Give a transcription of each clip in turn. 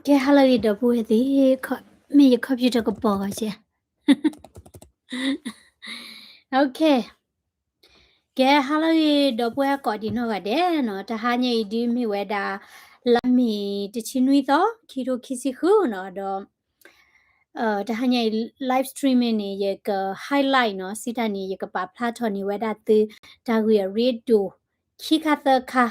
ကဲ ဟါလၢအဂ့ၤ ဒီပုၢ်ဝဲၢ်သ့ၣ်, မ့ၢ်ယ computer ကပီၤဂီၤကဲ OK. ကဲ ဟါလၢအဂ့ၤ ဒီပုၢ်ဝဲၢ်ကိးဒံးနီၢ်ဂၤဒဲးနီၤ, တဟါညါအံၤဒုးမ့ၢ်ဝဲဒၣ် လါမ့ၤတဆံနွံသီ ခံထိခံဆံဃုနီၤ, ဒီး တဟါညါအံၤ live streaming န့ၣ် ယက highlight နီၤ, စံးတၢ်န့ၣ် ယကပာ်ဖျါထီၣ်န့ၢ်ဝဲဒၣ်သု တၢ်ဂ့ၢ်အရ့ဒိၣ် ခံခါသၢခါ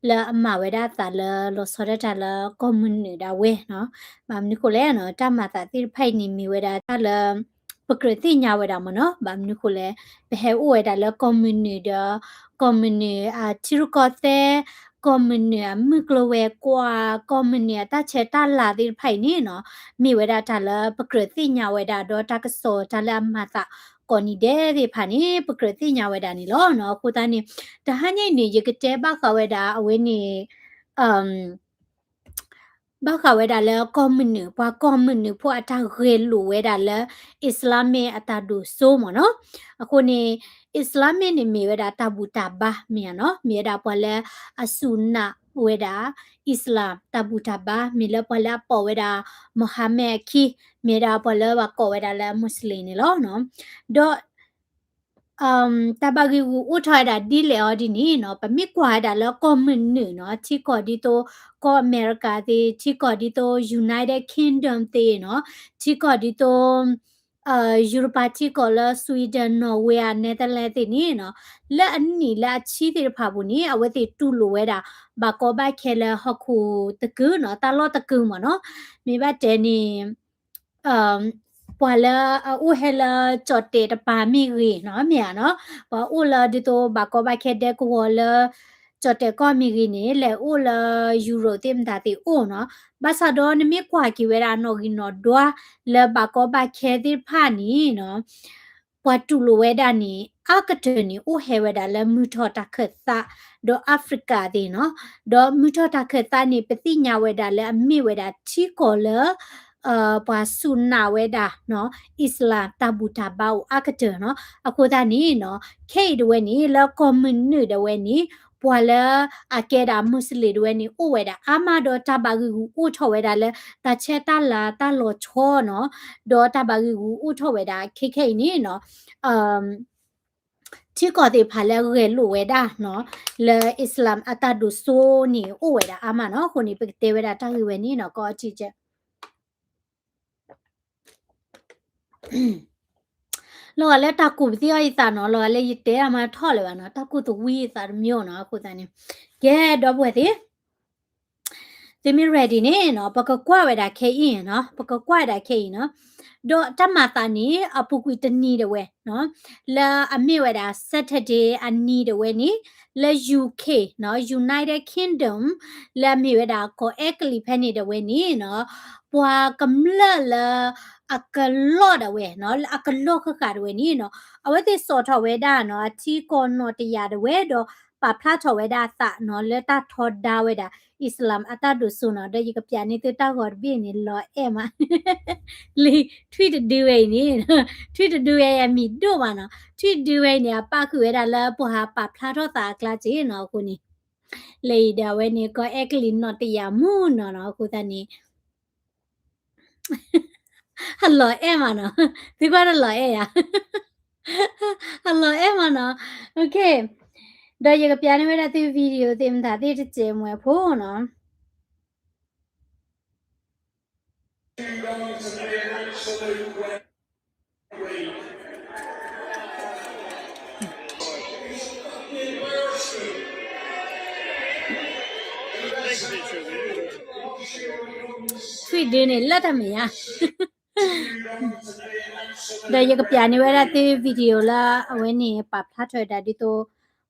လၢအမၤဝဲဒၣ်အသးလၢ လီၤဆီဒၣ်တၢ်လၢကီၢ်မုၢ်နုာ်ဒၣ်ဝဲနီၤ. ဘၣ်မနုၤဃိလဲၣ်နီၤ, တၢ်မၤသးသ့ၣ်တဖၣ်အံၤန့ၣ် မ့ၢ်ဝဲဒၣ်တၢ်လၢ ပကြၢးသ့ၣ်ညါဝဲဒၣ်မ့ၢ်နီၤ. ဘၣ်မနုၤဃိလဲၣ်, ပဟဲအိၣ်ဝဲဒၣ်လၢကီၢ်မုၢ်နုာ်ဒီး ကီၢ်မုၢ်နုာ်အထံရူၢ်ကီၢ်သဲး, ကီၢ်မုၢ်နုာ်အမုၢ်ကျိၤဝဲၤကွာ်, ကီၢ်မုၢ်နုာ်အတၢ်ဆဲးတၢ်လၤသ့ၣ်တဖၣ်အံၤန့ၣ်နီၤ, မ့ၢ်ဝဲဒၣ်တၢ်လၢပကြၢးသ့ၣ်ညါဝဲဒၣ် ဒီးတၢ်ကစီၣ်တၢ်လၢအမၤသးကိးနံၤဒဲးသ့ၣ်တဖၣ်န့ၣ် ပကြၢးသ့ၣ်ညါဝဲဒၣ်န့ၣ်လီၤနီၤ. အဃိသတးန့ၣ် တဟါညါအံၤန့ၣ် ယကတဲဘၣ်ဃးဝဲဒၣ်အဝဲန့ၣ် ဘၣ်ဃးဝဲဒၣ်လၢကီၢ်မုၢ်နုာ်, ပှၤကီၢ်မုၢ်နုာ်ဖိအတၢ်ဂဲၤလိာ်ဝဲဒၣ်လၢ Islamic အတၢ်ဒိၣ်စိမ့ၢ်နီၤ. အဃိန့ၣ် Islamic န့ၣ်မ့ၢ်ဝဲဒၣ်တၢ်ဘူၣ်တၢ်ဘါ မ့ၢ်ဧါနီၤ, မ့ၢ်ဝဲဒၣ်ပှၤလၢအစူၢ်နာ်ဝဲဒၣ် Islam တၢ်ဘူၣ်တၢ်ဘါ, မ့ၢ်လၢပှၤလၢအပိာ်ဝဲဒၣ် Muhammad အခံ, မ့ၢ်ဝဲဒၣ်ပှၤလၢဘၣ်ကိးဝဲဒၣ်လၢ Muslim န့ၣ်လီၤ. ဒီး တၢ်ဘၣ်ဂံာ်ဂူာ်အိၣ်ထီၣ်ဝဲဒၣ်ဒ်လဲၣ်အီၤဒ်န့ၣ်နီၤ, ပမ့ၢ်ကွၢ်ဝဲဒၣ်လၢကီၢ်မုၢ်နုာ်နီၤ, ထံကီၢ်ဒ်သိးကီၢ်အမဲရကၤသ့ၣ်, ထံကီၢ်ဒ်သိး United Kingdom သ့ၣ်နီၤ, ထံကီၢ်ဒ်သိး ယူရပၤထံကီၢ်လၢ Sweden, Norway, Netherlands သ့ၣ်န့ၣ်နီၤ, လၢအနံၣ်လၢအဆံသ့ၣ်တဖၣ်ပူၤန့ၣ် အဝဲသ့ၣ်တူၢ်လိာ်ဝဲဒၣ် ဘၣ်ကီဘၣ်ခဲလၢဟီၣ်ခိၣ်တကုာ်နီၤ, တၢ်လီၢ်တကုာ်မ့ၢ်နီၤ, မ့ၢ်ဘၣ်တဲန့ၣ် ပှၤလၢအအိၣ်ဟဲလၢကၠီၣ်တဲာ်တပၤမ့ၢ်ဂ့ၤနီၤ, မ့ၢ်ဧါနီၤ, ပှၤအိၣ်လၢဒ်သိးဘၣ်ကီဘၣ်ခဲဒဲကဝီၤလၢ ကၠီၣ်တဲာ်ကီၢ်မ့ၢ်ဂ့ၤန့ၣ် လဲၤအိၣ်လၢ Europe သ့ၣ်မတၤသ့ၣ်အိၣ်နီၤ, ဘၣ်ဆၣ်ဒီးနမ့ၢ်ကွၢ်က့ၤဝဲဒၣ်နီၣ်ဂံၢ်နီၣ်ဒွါလၢဘၣ်ကီဘၣ်ခဲသ့ၣ်တဖၣ်န့ၣ်နီၤ ပှၤတူၢ်လိာ်ဝဲဒၣ်န့ၣ် အါကတၢၢ်န့ၣ် အိၣ်ဟဲဝဲဒၣ်လၢမုၢ်ထီၣ်တၢ်ခၢၣ်သး ဒီး Africa သ့ၣ်နီၤ, ဒီးမုၢ်ထီၣ်တၢ်ခၢၣ်သးန့ၣ် ပသ့ၣ်ညါဝဲဒၣ်လၢအမ့ၢ်ဝဲဒၣ်ထံကီၢ်လၢ ပှၤစူၢ်နာ်ဝဲဒၣ် Islam တၢ်ဘူၣ်တၢ်ဘါအိၣ်အါကတၢၢ်နီၤ, အဃိသတးန့ၣ်နီၤ ခဲအံၤဒၣ်ဝဲန့ၣ် လၢကီၢ်မုၢ်နုာ်ဒၣ်ဝဲန့ၣ် ပှၤလၢအကဲဒၣ် Muslim ဒၣ်ဝဲန့ၣ် အိၣ်ဝဲဒၣ်အါမးဒီး တၢ်ဘၣ်ဂံာ်ဂူာ်အိၣ်ထီၣ်ဝဲဒၣ်လၢ တၢ်ဆဲးတၢ်လၤတၢ်လီၤဆီနီၤ, ဒီးတၢ်ဘၣ်ဂံာ်ဂူာ်အိၣ်ထီၣ်ဝဲဒၣ်ခဲခဲအံၤန့ၣ်နီၤ ထံကီၢ်သ့ၣ်တဖၣ်လၢအဂဲၤလိာ်ဝဲဒၣ်နီၤ လၢ Islam အတၢ်ဒိၣ်စိန့ၣ် အိၣ်ဝဲဒၣ်အါမးနီၤ, အဃိန့ၣ် ပကတဲဝဲဒၣ်တၢ်ဂ့ၢ်ဝဲန့ၣ်နီၤ ကီးအထံကဲ လီၤဂာ်လၢတၢ်ကူၣ်ပသံအီၤယသးနီၤ, လီၤဂာ်လၢယတဲအမါထီၣ်လၢၤဘၣ်နီၤ, တၢ်ကူၣ်သဝံယသးတမံၤနီၤ, အဃိသတးန့ၣ် ကဲဒီပုၢ်ဝဲၢ်သ့ၣ် သုမ့ၢ် ready န့ၣ်နီၤ ပကကွၢ်ဝဲဒၣ်ခဲအံၤနီၤ, ပကကွၢ်ဝဲဒၣ်ခဲအံၤနီၤ, ဒီးတၢ်မၤသးန့ၣ် အပူၤကွံာ်တနံၤဒၣ်ဝဲနီၤ, လၢအမ့ၢ်ဝဲဒၣ် Saturday အနံၤဒၣ်ဝဲန့ၣ် လၢ UK နီၤ, United Kingdom လၢအမ့ၢ်ဝဲဒၣ်ကီၢ်အဲကလံးဖဲန့ၣ်ဒၣ်ဝဲန့ၣ်နီၤ, ပှၤကမျၢၢ်လၢ အကလီၢ်ဒၣ်ဝဲနီၤ, လၢအကလီၢ်ဃၣ်ဃၣ်ဒၣ်ဝဲန့ၣ်နီၤ, အဝဲသ့ၣ်စိာ်ထီၣ်ဝဲဒၣ်နီၤ အထံကီၢ်နီၣ်တယၢ်ဒၣ်ဝဲဒီး ပာ်ဖျါထီၣ်ဝဲဒၣ်အသးနီၤ လၢတၢ်ထီဒါဝဲဒၣ် Islam အတၢ်ဒိၣ်စိနီၤ, ဒီးယကပျးန့ၢ်သုတၢ်ဂီၤတဘ့ၣ်န့ၣ် လီၤအဲၣ်မး လံ ထွံၣ်တဒုဝဲအံၤန့ၣ်, ထွံၣ်တဒုဝဲအံၤအမံၤဒိၣ်မးနီၤ, ထွံၣ်တဒုဝဲအံၤန့ၣ် အပၣ်ဃုာ်ဝဲဒၣ်လၢပှၤပာ်ဖျါထီၣ်သးအကျါစ့ၢ်နီၤ, အဃိန့ၣ် လၢအံၤဒၣ်ဝဲန့ၣ် ကီၢ်အဲကလံးနီၣ်တယၢ်မူနီၤနီၤ, အဃိသတးန့ၣ် အလီၤအဲၣ်မးနီၤ, သုကွၢ်တလီၤအဲၣ်ယၤ, အလီၤအဲၣ်မးနီၤ, OK, ဒီးယကပျးန့ၢ်ဝဲဒၣ်သု video သ့ၣ်မတၤသ့ၣ်တစဲးမွဲဖိနီၤ. ထွံၣ်ဒုန့ၣ်လၢတၢ်မဲာ်ညါ, ဒီးယကပျးန့ၢ်ဝဲဒၣ်သု video လၢအဝဲန့ၣ် ပာ်ဖျါထီၣ်ဝဲဒၣ်ဒ်သိး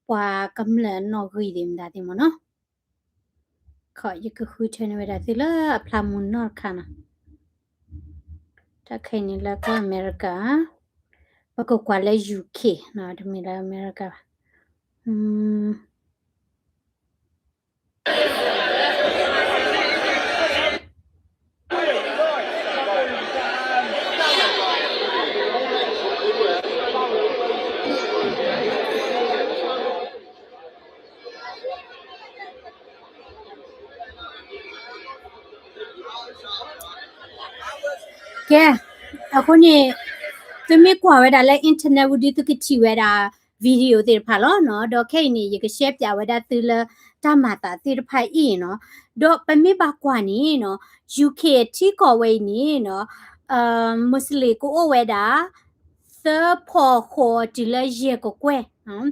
ပှၤကမျၢၢ်နီၣ်ဂံၢ်သ့ၣ်မတၤသ့ၣ်မ့ၢ်နီၤ. ယကဃုထၢန့ၢ်ဝဲဒၣ်သုလၢအဖျါမူနီၢ်တခါနီၤ. တၢ်ခဲအံၤန့ၣ်လၢကီၢ်အမဲရကၤ, ပကကွၢ်လၢ UK နီၤ, တမ့ၢ်လၢအမဲရကၤဘၣ်. ကဲ, အဃိန့ၣ် သုမ့ၢ်ကွၢ်ဝဲဒၣ်လၢ internet ဝံၤဒီး သုကထံၣ်ဝဲဒၣ် video သ့ၣ်တဖၣ်လီၤနီၤ. ဒီးခဲအံၤန့ၣ် ယက share ပျးဝဲဒၣ်သုလၢတၢ်မၤသးသ့ၣ်တဖၣ်အံၤနီၤ. ဒီးပမ့ၢ်ဘၣ်ကွၢ်န့ၣ်နီၤ UK ထံကီၢ်ဝဲအံၤန့ၣ်နီၤ Muslim ကအိၣ်ဝဲဒၣ် သၢဖီၣ်ဃိးတုၤလၢယဲၢ်ကကွဲၢ်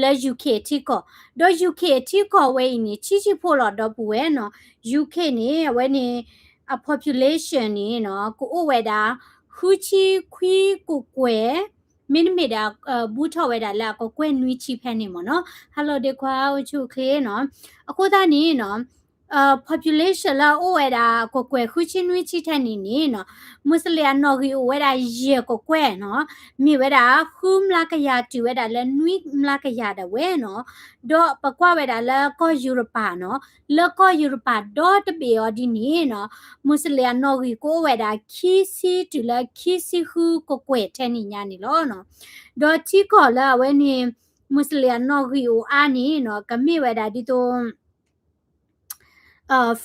လၢ UK ထံကီၢ်, ဒီး UK ထံကီၢ်ဝဲအံၤန့ၣ် ဆံးဆံးဖိလီၤ ဒီပုၢ်ဝဲၢ်နီၤ. UK န့ၣ် အဝဲန့ၣ် အ population န့ၣ်နီၤ ကအိၣ်ဝဲဒၣ် ဃုဆံခွံကကွဲၢ်, မ့တမ့ၢ်ဒီး ဘူးထီၣ်ဝဲဒၣ်လၢအကကွဲၢ်နွံဆံဖဲန့ၣ်မ့ၢ်နီၤ. Hello ဒ့ခွါ အိၣ်ဆူၣ်အိၣ်ချ့နီၤ. အဃိသတးန့ၣ်နီၤ population လၢအအိၣ်ဝဲဒၣ်ကကွဲၢ်ဃုဆံနွံဆံထဲန့ၣ်န့ၣ်နီၤ Muslim အနီၣ်ဂံၢ်အိၣ်ဝဲဒၣ်ယဲၢ်ကကွဲၢ်နီၤ, မ့ၢ်ဝဲဒၣ်ဃုမျးကယၤတုၤဝဲဒၣ်လၢနွံမျးကယၤဒၣ်ဝဲနီၤ. ဒီးပကွၢ်ဝဲဒၣ်လၢကီၢ်ယူရပၤနီၤ, လၢကီၢ်ယူရပၤဒီတဘ့ၣ်အီၤဒ်န့ၣ်နီၤ Muslim အနီၣ်ဂံၢ်ကအိၣ်ဝဲဒၣ်ခံဆံတုၤလၢခံဆံဃုကကွဲၢ်ထဲန့ၣ်ညါန့ၣ်လီၤနီၤ. ဒီးထံကီၢ်လၢအဝဲန့ၣ် Muslim အနီၣ်ဂံၢ်အိၣ်အါန့ၣ်နီၤ ကမ့ၢ်ဝဲဒၣ်ဒ်သိး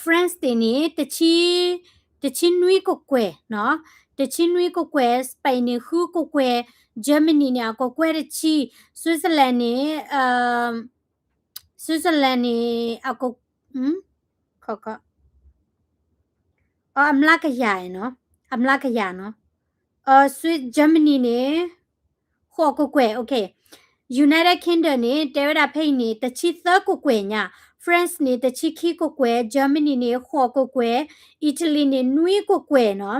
France သ့ၣ်န့ၣ် တဆံနွံကကွဲၢ်နီၤ, တဆံနွံကကွဲၢ်, Spain န့ၣ် ဃုကကွဲၢ်, Germany န့ၣ် အကကွဲၢ်တဆံ, Switzerland န့ၣ် Switzerland န့ၣ် အက ခီခီ အမျးကယၤနီၤ, အမျးကယၤနီၤ, Swiss Germany န့ၣ် ဃိးကကွဲၢ်, United Kingdom န့ၣ် တဲဝဲဒၣ်ဖဲအံၤန့ၣ် တဆံသၢကကွဲၢ်ညါ, France န့ၣ် တဆံခံကကွဲၢ်, Germany န့ၣ် ဃိးကကွဲၢ်, Italy န့ၣ် နွံကကွဲၢ်နီၤ,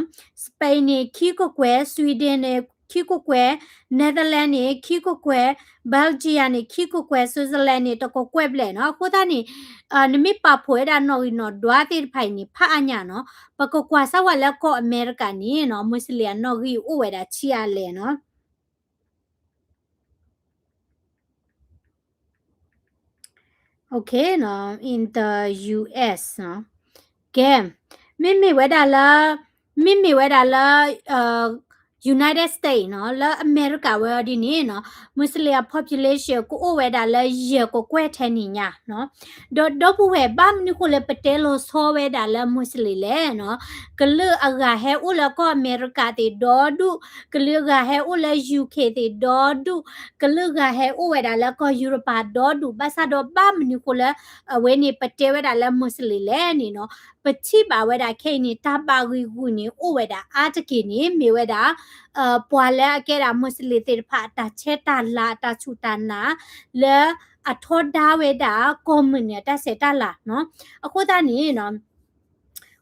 Spain န့ၣ် ခံကကွဲၢ်, Sweden န့ၣ် ခံကကွဲၢ်, Netherlands န့ၣ် ခံကကွဲၢ်, Belgium န့ၣ် ခံကကွဲၢ်, Switzerland န့ၣ် တကကွဲၢ်ဘျဲၣ်နီၤ. အဃိသတးန့ၣ် နမ့ၢ်ပာ်ဖှိၣ်ဝဲဒၣ်နီၣ်ဂံၢ်နီၣ်ဒွးသ့ၣ်တဖၣ်အံၤန့ၣ် ဖးအါညါနီၤ. ပကကွၢ်စၢ်ဝဲလၢကီၢ်အမဲရကၤန့ၣ်နီၤ Muslim အနီၣ်ဂံၢ်အိၣ်ဝဲဒၣ်ဆံးအါလဲၣ်နီၤ. Okay နီၤ in the US နီၤ. ကဲ, မ့မ့ၢ်ဝဲဒၣ်လၢ, မ့မ့ၢ်ဝဲဒၣ်လၢ United States နီၤ, လၢအမဲရကၤဝဲအီၤဒ်န့ၣ်နီၤ Muslim အ population ကအိၣ်ဝဲဒၣ်လၢယဲၢ်ကကွဲၢ်ထဲန့ၣ်ညါနီၤ. ဒီးဒီပုၢ်ဝဲၢ် ဘၣ်မနုၤဃိလၢပတဲလီၤဆီဝဲဒၣ်လၢ Muslim လဲၣ်နီၤ. ကလုာ်အဂၤဟဲအိၣ်လၢကီၢ်အမဲရကၤသ့ၣ်ဒီဒူၣ်, ကလုာ်အဂၤဟဲအိၣ်လၢ UK သ့ၣ်ဒီဒူၣ်, ကလုာ်အဂၤဟဲအိၣ်ဝဲဒၣ်လၢကီၢ်ယူရပၤဒီဒူၣ်, ဘၣ်ဆၣ်ဒီးဘၣ်မနုၤဃိလၢ အဝဲန့ၣ်ပတဲဝဲဒၣ်လၢ Muslim လဲၣ်န့ၣ်နီၤ. ပထံၣ်ဘၣ်ဝဲဒၣ်ခဲအံၤန့ၣ် တၢ်ဘၣ်ဂံာ်ဂူာ်န့ၣ် အိၣ်ဝဲဒၣ်အါတက့ၢ်န့ၣ် မ့ၢ်ဝဲဒၣ် ပှၤလၢအကဲဒၣ် Muslim သ့ၣ်တဖၣ် အတၢ်ဆဲးတၢ်လၤ အတၢ်စူၢ်တၢ်နာ် လၢအထီဒါဝဲဒၣ် ကီၢ်မုၢ်နုာ်အတၢ်ဆဲးတၢ်လၤနီၤ. အဃိသတးန့ၣ်နီၤ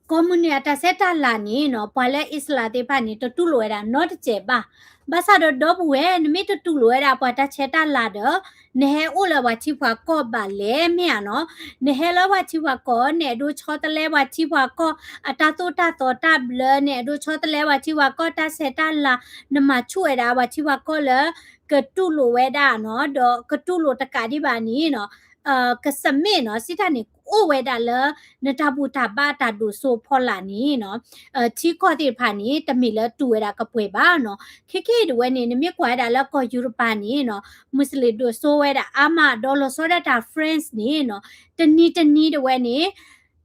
ကီၢ်မုၢ်နုာ်အတၢ်ဆဲးတၢ်လၤန့ၣ်နီၤ ပှၤလၢ Islam သ့ၣ်တဖၣ်န့ၣ် တတူၢ်လိာ်ဝဲဒၣ်နီတစဲးဘၣ်. ဘၣ်ဆၣ်ဒီးဒီပုၢ်ဝဲၢ် နမ့ၢ်တတူၢ်လိာ်ဝဲဒၣ်ပှၤတၢ်ဆဲးတၢ်လၤဒီး နဟဲအိၣ်လၢပှၤထံပှၤကီၢ်ဘၣ်လဲၣ် မ့ၢ်ဧါနီၤ. နဟဲလၢပှၤထံပှၤကီၢ် နအဲၣ်ဒိးဆီတလဲပှၤထံပှၤကီၢ် အတၢ်သိၣ်တၢ်သီတၢ်ဘျၢ, နအဲၣ်ဒိးဆီတလဲပှၤထံပှၤကီၢ်တၢ်ဆဲးတၢ်လၤ, နမၤဆူၣ်ဝဲဒၣ်ပှၤထံပှၤကီၢ်လၢ ကတူၢ်လိာ်ဝဲဒၣ်နီၤ, ဒီးကတူၢ်လိာ်တကးဒံးဘၣ်န့ၣ်နီၤ, ကစမ့ၣ်နီၤ, စံးတၢ်န့ၣ် အိၣ်ဝဲဒၣ်လၢ နတၢ်ဘူၣ်တၢ်ဘါတၢ်ဒိၣ်စိဖီလာ်န့ၣ်နီၤ, ထံကီၢ်သ့ၣ်တဖၣ်န့ၣ် တမ့ၢ်လၢတူၢ်ဝဲဒၣ်ကပှဲၤဘၣ်နီၤ. ခဲကနံၣ်တဝဲန့ၣ် နမ့ၢ်ကွၢ်ဝဲဒၣ်လၢကီၢ်ယူရပၤန့ၣ်နီၤ, မူစလ့ၣ်ဒိၣ်စိဝဲဒၣ်အါမး ဒီးလီၤဆီဒၣ်တၢ် France န့ၣ်နီၤ, တနံၤတနံၤတဝဲန့ၣ်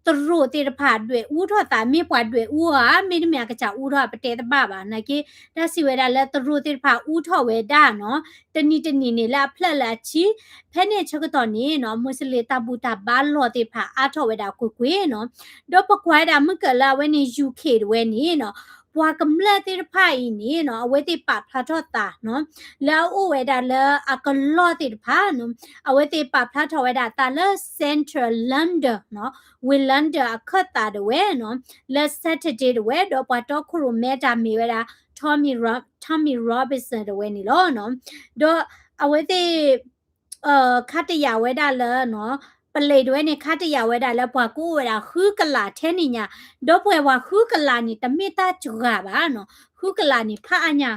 တရူးသ့ၣ်တဖၣ်ဒွဲၣ်အူထီၣ်သး မ့ၢ်ပှၤဒွဲၣ်အူဧါ မ့တမ့ၢ်အကစၢ်အူထီၣ် ပတဲတဘၣ်ဘၣ်နာ်က့, တၢ်စံးဝဲဒၣ်လၢတရူးသ့ၣ်တဖၣ်အူထီၣ်ဝဲဒၣ်နီၤ, တနံၤတနံၤန့ၣ်လၢအဖျၢၣ်လၢအဆံ, ဖဲန့ၣ်ဆၢကတီၢ်န့ၣ်နီၤ, မူစလ့ၣ်တၢ်ဘူၣ်တၢ်ဘါလီၢ်သ့ၣ်တဖၣ်အါထီၣ်ဝဲဒၣ်ကွ့ၢ်ကွ့ၢ်နီၤ, ဒီးပကွၢ်ဝဲဒၣ်မုၢ်ကၢၢ်လၢအဝဲန့ၣ် UK တဝဲန့ၣ်နီၤ, ပှၤကမျၢၢ်သ့ၣ်တဖၣ်အံၤန့ၣ်နီၤ, အဝဲသ့ၣ်ပာ်ဖျါထီၣ်သးနီၤ, လၢအအိၣ်ဝဲဒၣ်လၢအကလီၢ်သ့ၣ်တဖၣ်နီၤ, အဝဲသ့ၣ်ပာ်ဖျါထီၣ်ဝဲဒၣ်သးလၢ Central London နီၤ, West London အခၢၣ်သးတဝဲနီၤ, လၢ Saturday တဝဲ ဒီးပှၤတီခိၣ်ရိၣ်မဲတၢ်မ့ၢ်ဝဲဒၣ် Tommy Rob-, Tommy Robinson တဝဲန့ၣ်လီၤနီၤ, ဒီးအဝဲသ့ၣ် ခါတယာ်ဝဲဒၣ်လၢနီၤ, ပလံးတဝဲန့ၣ် ခါတယာ်ဝဲဒၣ်လၢပှၤကအိၣ်ဝဲဒၣ်ဃုကလးထဲန့ၣ်ညါ, ဒီပုၢ်ဝဲၢ် ပှၤဃုကလးန့ၣ် တမ့ၢ်တၢ်စှၤဘၣ်နီၤ, ဃုကလးန့ၣ် ဖးအါညါ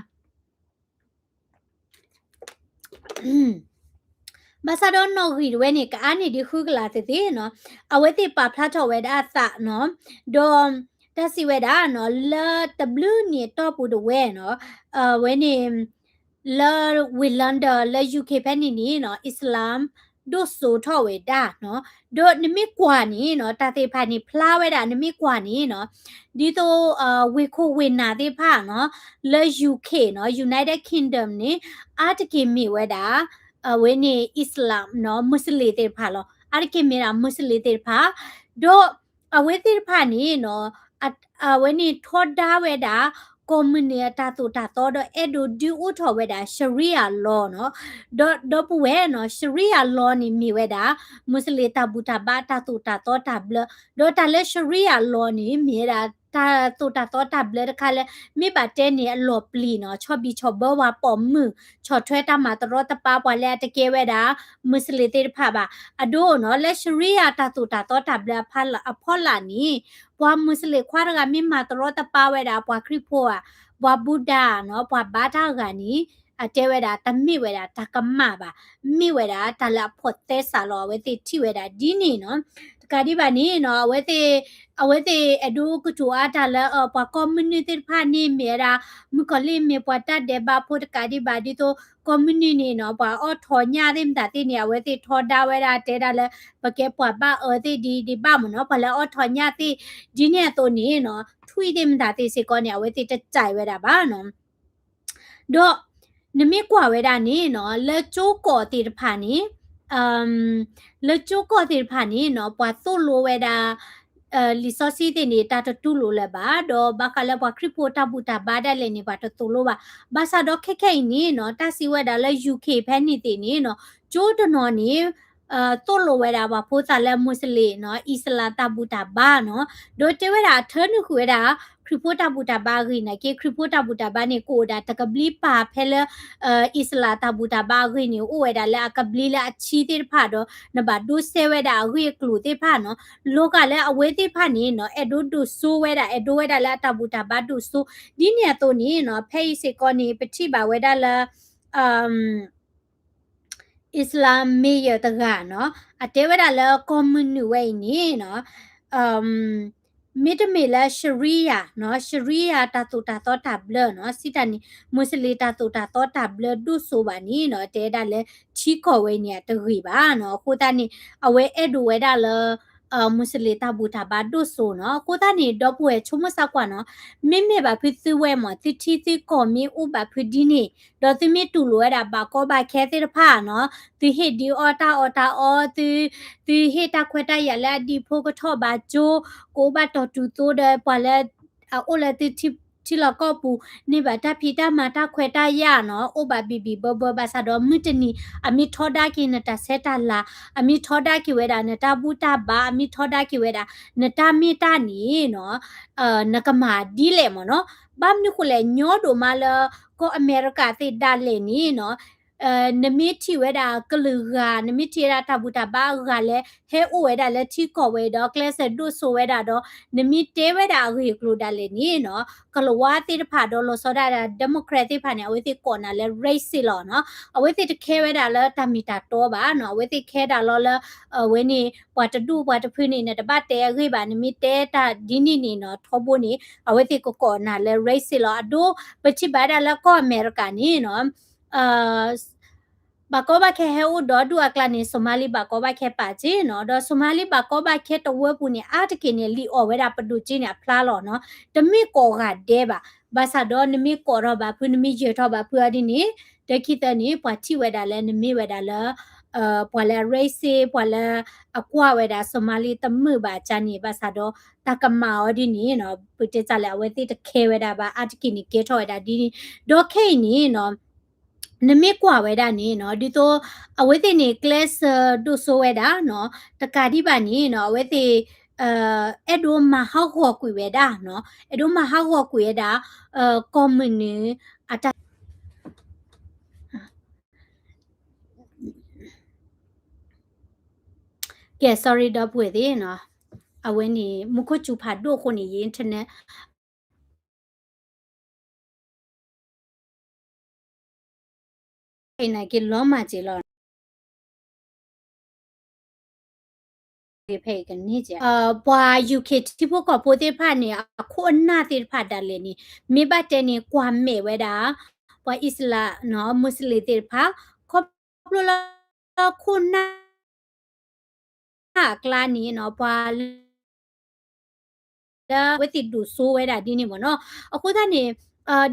ဘၣ်ဆၣ်ဒီးနီၣ်ဂံၢ်တဝဲန့ၣ် ကအါန့ၢ်ဒံးဃုကလးသ့ၣ်သ့ၣ်နီၤ, အဝဲသ့ၣ်ပာ်ဖျါထီၣ်ဝဲဒၣ်အသးနီၤ, ဒီးတၢ်စံးဝဲဒၣ်နီၤ, လၢတဘျုးနံၣ်အတီၢ်ပူၤတဝဲနီၤ, အဝဲန့ၣ် လၢ West London လၢ UK ဖဲန့ၣ်န့ၣ်နီၤ, Islam ဒိၣ်စိထီၣ်ဝဲဒၣ်နီၤ. ဒီးနမ့ၢ်ကွၢ်န့ၣ်နီၤ တၢ်သ့ၣ်တဖၣ်န့ၣ် ဖျါဝဲဒၣ် နမ့ၢ်ကွၢ်န့ၣ်နီၤ ဒ်သိး ဝ့ၢ်ခိၣ်ဝ့ၢ်နၢ်သ့ၣ်တဖၣ်နီၤ လၢ ယူၣ်ခ့ၣ် နီၤ United Kingdom န့ၣ် အါတက့ၢ်မ့ၢ်ဝဲဒၣ် အဝဲန့ၣ် Islam နီၤ မူစလ့ၣ်သ့ၣ်တဖၣ်လီၤ. အါတက့ၢ်မ့ၢ်ဒၣ်မူစလ့ၣ်သ့ၣ်တဖၣ် ဒီး အဝဲသ့ၣ်တဖၣ်န့ၣ်နီၤ အဝဲန့ၣ်ထီဒါဝဲဒၣ် ကီၢ်မုၢ်နုာ်အတၢ်သိၣ်တၢ်သီ ဒီးအဲၣ်ဒိးဒုးအိၣ်ထီၣ်ဝဲဒၣ် Sharia law နီၤ. ဒီး ဒီပုၢ်ဝဲၢ်နီၤ Sharia law န့ၣ်မ့ၢ်ဝဲဒၣ် မူစလ့ၣ်တၢ်ဘူၣ်တၢ်ဘါအတၢ်သိၣ်တၢ်သီတၢ်ဘျၢ, ဒီးတၢ်လၢ Sharia law န့ၣ် မ့ၢ်ဝဲဒၣ် တၢ်သိၣ်တၢ်သီတၢ်ဘျၢတခါလၢ မ့ၢ်ဘၣ်တဲန့ၣ်အလီၢ်ပျံၤနီၤ, ဆီၣ်ဘံၣ်ဆီၣ်ဘၢပှၤပိာ်မုၣ်, ဆီၣ်ထွဲတၢ်မၤတရီတပါပှၤလၢအတကဲဝဲဒၣ် မူစလ့ၣ်သ့ၣ်တဖၣ်ဘၣ်. အဒိနီၤ လၢ Sharia တၢ်သိၣ်တၢ်သီတၢ်ဘျၢအဖီလာ်န့ၣ် ပှၤမူစလ့ၣ်ခွါတဂၤမ့ၢ်မၤတရီတပါဝဲဒၣ် ပှၤခရံာ်ဖိဧါ, ပှၤဘူဒၤနီၤ, ပှၤဘါတၢ်ဂၤန့ၣ် အတဲဝဲဒၣ် တမ့ၢ်ဝဲဒၣ်တၢ်ကမၣ်ဘၣ်, မ့ၢ်ဝဲဒၣ်တၢ်လၢအဖိးသဲစးလီၤ. အဝဲသ့ၣ်ထံၣ်ဝဲဒၣ်ဒ်န့ၣ်နီၤ. တကးဒံးဘၣ်န့ၣ်နီၤ အဝဲသ့ၣ် အဝဲသ့ၣ်အဲၣ်ဒိးကတိၤအါတၢ်လၢ ပှၤကီၢ်မုၢ်နုာ်သ့ၣ်တဖၣ်န့ၣ် မ့ၢ်ဝဲဒၣ် မုၣ်ကီၤလံၢ်မ့ၢ်ပှၤတၢ်ဒဲးဘးဖိတကးဒံးဘၣ် ဒ်သိးကီၢ်မုၢ်နုာ်န့ၣ်နီၤ ပှၤအီၣ်ထိးညၣ်သ့ၣ်မတၤသ့ၣ်န့ၣ် အဝဲသ့ၣ်ထီဒါဝဲဒၣ်တဲဒၣ်လၢ ပကဲပှၤဘၣ်အၢသ့ၣ်ဒံးဒံးဘၣ်မ့ၢ်နီၤ, ပှၤလၢအီၣ်ထိးညၣ်သ့ၣ် ဒ်န့ၣ်အသိးန့ၣ်နီၤ ထွံၣ်သ့ၣ်မတၤသ့ၣ်စ့ၢ်ကီးန့ၣ် အဝဲသ့ၣ်တစဲးဝဲဒၣ်ဘၣ်နီၤ. ဒီး နမ့ၢ်ကွၢ်ဝဲဒၣ်န့ၣ်နီၤ လၢကၠိကီၢ်သ့ၣ်တဖၣ်န့ၣ် လၢကၠိကီၢ်သ့ၣ်တဖၣ်န့ၣ်နီၤ ပှၤသိၣ်လိဝဲဒၣ် လံာ်စီဆှံသ့ၣ်န့ၣ် တၢ်တတူၢ်လိာ်လၢၤဘၣ်, ဒီးဘၣ်ဃးလၢပှၤခရံာ်ဖိတၢ်ဘူၣ်တၢ်ဘါဒၣ်လဲာ်န့ၣ် ပှၤတသိၣ်လိဘၣ်. ဘၣ်ဆၣ်ဒီးခဲခဲအံၤန့ၣ်နီၤ တၢ်စံးဝဲဒၣ်လၢ ယူၣ်ခ့ၣ် ဖဲန့ၣ်သ့ၣ်န့ၣ်နီၤ ကၠိတနီၤန့ၣ် သိၣ်လိဝဲဒၣ်ပှၤဖိသၣ်လၢမူစလ့ၣ်နီၤ အံၣ်စလၣ်တၢ်ဘူၣ်တၢ်ဘါနီၤ, ဒီးတဲဝဲဒၣ်အထၢနုာ်ဃုာ်ဝဲဒၣ် ခရံာ်ဖိတၢ်ဘူၣ်တၢ်ဘါအဂ့ၢ်နာ်က့ ခရံာ်ဖိတၢ်ဘူၣ်တၢ်ဘါန့ၣ် ကအိၣ်ဒၣ်တကဘျံးပၤဖဲလၢ အံၣ်စလၣ်တၢ်ဘူၣ်တၢ်ဘါအဂ့ၢ်န့ၣ် အိၣ်ဝဲဒၣ်လၢအကဘျံးလၢအဆံသ့ၣ်တဖၣ်ဒီး နဘၣ်ဒိစဲဝဲဒၣ်အဂ့ၢ်အကျိၤသ့ၣ်တဖၣ်နီၤ, လီၤဂာ်လၢအဝဲသ့ၣ်တဖၣ်န့ၣ်နီၤ အဲၣ်ဒိးဒိၣ်စိဝဲဒၣ် အဲၣ်ဒိးဝဲဒၣ်လၢအတၢ်ဘူၣ်တၢ်ဘါဒိၣ်စိ, ဒ်န့ၣ်အသိးန့ၣ်နီၤ ဖဲအံၤစ့ၢ်ကီးန့ၣ် ပထံၣ်ဘၣ်ဝဲဒၣ်လၢ Islam mayor တဂၤနီၤ အတဲဝဲဒၣ်လၢကီၢ်မုၢ်နုာ်ဝဲအံၤန့ၣ်နီၤ မ့တမ့ၢ်လၢ Sharia နီၤ Sharia တၢ်သိၣ်တၢ်သီတၢ်ဘျၢနီၤ စံးတၢ်န့ၣ် မူစလ့ၣ်တၢ်သိၣ်တၢ်သီတၢ်ဘျၢဒိၣ်စိဘၣ်န့ၣ်နီၤ တဲဒၣ်လၢထံကီၢ်ဝဲန့ၣ်အတဂ့ၤဘၣ်နီၤ. အဃိသတးန့ၣ် အဝဲအဲၣ်ဒိးဝဲဒၣ်လၢ မူစလ့ၣ်တၢ်ဘူၣ်တၢ်ဘါဒိၣ်စိနီၤ. အဃိသတးန့ၣ် ဒီပုၢ်ဝဲၢ်ဆိကမိၣ်သးကွၢ်နီၤ မ့မ့ၢ်ဘၣ်ဖုသုဝဲမ့ၢ် သုထံသုကီၢ်မ့ၢ်အိၣ်ဘၣ်ဖုဒ်န့ၣ် ဒီးသုမ့ၢ်တူၢ်လိာ်ဝဲဒၣ်ဘၣ်ကီဘၣ်ခဲသ့ၣ်တဖၣ်နီၤ သုဟ့ၣ်ဒုးအီၣ်တၢ်အီၣ်တၢ်အီ သု သုဟ့ၣ်တၢ်ခွဲးတၢ်ယာ်လၢအဒံးဖိကထီၣ်ဘၣ်ကၠိ ကအိၣ်ဘၣ်တီၢ်တူၢ်သိဒီးပှၤလၢ အအိၣ်လၢသုထံလီၢ်ကီၢ်ပူၤ န့ၢ်ဘၣ်တၢ်ဖံးတၢ်မၤတၢ်ခွဲးတၢ်ယာ်နီၤ အိၣ်ဘၣ်ဘံၣ်ဘံၣ်ဘၢဘၢ ဘၣ်ဆၣ်ဒီးမုၢ်တနံၤ အမ့ၢ်ထီဒါက့ၤနတၢ်ဆဲးတၢ်လၤ အမ့ၢ်ထီဒါက့ၤဝဲဒၣ်နတၢ်ဘူၣ်တၢ်ဘါ အမ့ၢ်ထီဒါက့ၤဝဲဒၣ် နတၢ်မ့ၢ်တၢ်န့ၣ်နီၤ နကမၤဒ်လဲၣ်မ့ၢ်နီၤ. ဘၣ်မနုၤဃိလဲၣ် ညီဒိၣ်မးလၢ ကီၢ်အမဲရကၤသ့ၣ်ဒၣ်လဲာ်န့ၣ်နီၤ နမ့ၢ်ထံၣ်ဝဲဒၣ်ကလုာ်ဂၤ နမ့ၢ်ထံၣ်ဝဲဒၣ်တၢ်ဘူၣ်တၢ်ဘါအဂၤလၢ ဟဲအိၣ်ဝဲဒၣ်လၢထံကီၢ်ဝဲဒီး ကျဲးစၢးဒိၣ်စိဝဲဒၣ်ဒီး နမ့ၢ်တဲဝဲဒၣ်အဂ့ၢ်အကျိၤဒၣ်လဲာ်န့ၣ်နီၤ ကလၤဝါသ့ၣ်တဖၣ်ဒီးလီၤဆီဒၣ်တၢ် Democrat သ့ၣ်တဖၣ်န့ၣ် အဝဲသ့ၣ်ကိးနၤလၢ racist လီၤနီၤ. အဝဲသ့ၣ်တခဲဝဲဒၣ်လၢတၢ်မ့ၢ်တၢ်တီဘၣ်နီၤ. အဝဲသ့ၣ်ခဲဒၣ်လီၤလၢ အဝဲန့ၣ် ပှၤတဒူၣ်ပှၤတဖုန့ၣ် နတဘၣ်တဲအဂ့ၢ်ဘၣ် နမ့ၢ်တဲတၢ်ဒ်န့ၣ်န့ၣ်နီၤ ထီဘိန့ၣ် အဝဲသ့ၣ်ကကိးနၤလၢ racist လီၤ. အဒိ ပထံၣ်ဘၣ်ဒၣ်လၢကီၢ်အမဲရကၤန့ၣ်နီၤ ဘၣ်ကီဘၣ်ခဲဟဲအိၣ်ဒီဒူၣ်အကျါန့ၣ် Somali ဘၣ်ကီဘၣ်ခဲပာ်စ့ၢ်နီၤ ဒီး Somali ဘၣ်ကီဘၣ်ခဲတဝၢပူၤန့ၣ် အါတက့ၢ်န့ၣ် လံာ်အီၣ်ဝဲဒၣ်ပဒိၣ်က့န့ၣ် အဖျါလီၤနီၤ တမ့ၢ်ကိးဂၤဒဲးဘၣ် ဘၣ်ဆၣ်ဒီးနမ့ၢ်ကိးထီၣ်ဘၣ်ဖု နမ့ၢ်ယၢၤထီၣ်ဘၣ်ဖုအီၤဒ်န့ၣ် တခံသၢန့ၣ် ပှၤထံၣ်ဝဲဒၣ်လၢနမ့ၢ်ဝဲဒၣ်လၢ ပှၤလၢ racist ပှၤလၢအကွၢ်ဝဲဒၣ် Somali တမုာ်ဘၣ်အကါန့ၣ် ဘၣ်ဆၣ်ဒီး တၢ်ကမၣ်အီၤဒ်န့ၣ်နီၤ ပတဲစၢ်လၢအဝဲသ့ၣ်တခဲဝဲဒၣ်ဘၣ် အါတက့ၢ်န့ၣ် ကဲထီၣ်ဝဲဒၣ်ဒ်န့ၣ် ဒီးခဲအံၤန့ၣ်နီၤ နမ့ၢ်ကွၢ်ဝဲဒၣ်န့ၣ်နီၤ ဒ်သိး အဝဲသ့ၣ်န့ၣ် ကျဲးစၢးဒိၣ်စိဝဲဒၣ်နီၤ တကးဒံးဘၣ်န့ၣ်နီၤ အဝဲသ့ၣ် အဲၣ်ဒိးမၤဟးဂီၤကွံာ်ဝဲဒၣ်နီၤ အဲၣ်ဒိးမၤဟးဂီၤကွံာ်ဝဲဒၣ် ကီၢ်မုၢ်နုာ် အတၢ် ကဲ sorry ဒီပုၢ်ဝဲၢ်သ့ၣ်နီၤ အဝဲန့ၣ် မူခိၣ်စူၤဖးဒိၣ်အဃိန့ၣ် ယ internet နာ်က့လီၤမၢ်စ့ၢ်လီၤ ဖဲအံၤကန့ၢ်ကဲ ပှၤ UK ထံဖိကီၢ်ဖိသ့ၣ်တဖၣ်န့ၣ် အခိၣ်အနၢ်သ့ၣ်တဖၣ်ဒၣ်လဲာ်န့ၣ် မ့ၢ်ဘၣ်တဲန့ၣ် ကွၢ်မဲာ်ဝဲဒၣ် ပှၤအံၣ်စလးနီၤ မူစလ့ၣ်သ့ၣ်တဖၣ် ခီဖျိလၢခိၣ်နၢ် အကျါန့ၣ်နီၤ ပှၤလၢ လၢအဝဲသ့ၣ်ဒိၣ်စိဝဲဒၣ်ဒ်န့ၣ်မ့ၢ်နီၤ. အဃိသတးန့ၣ်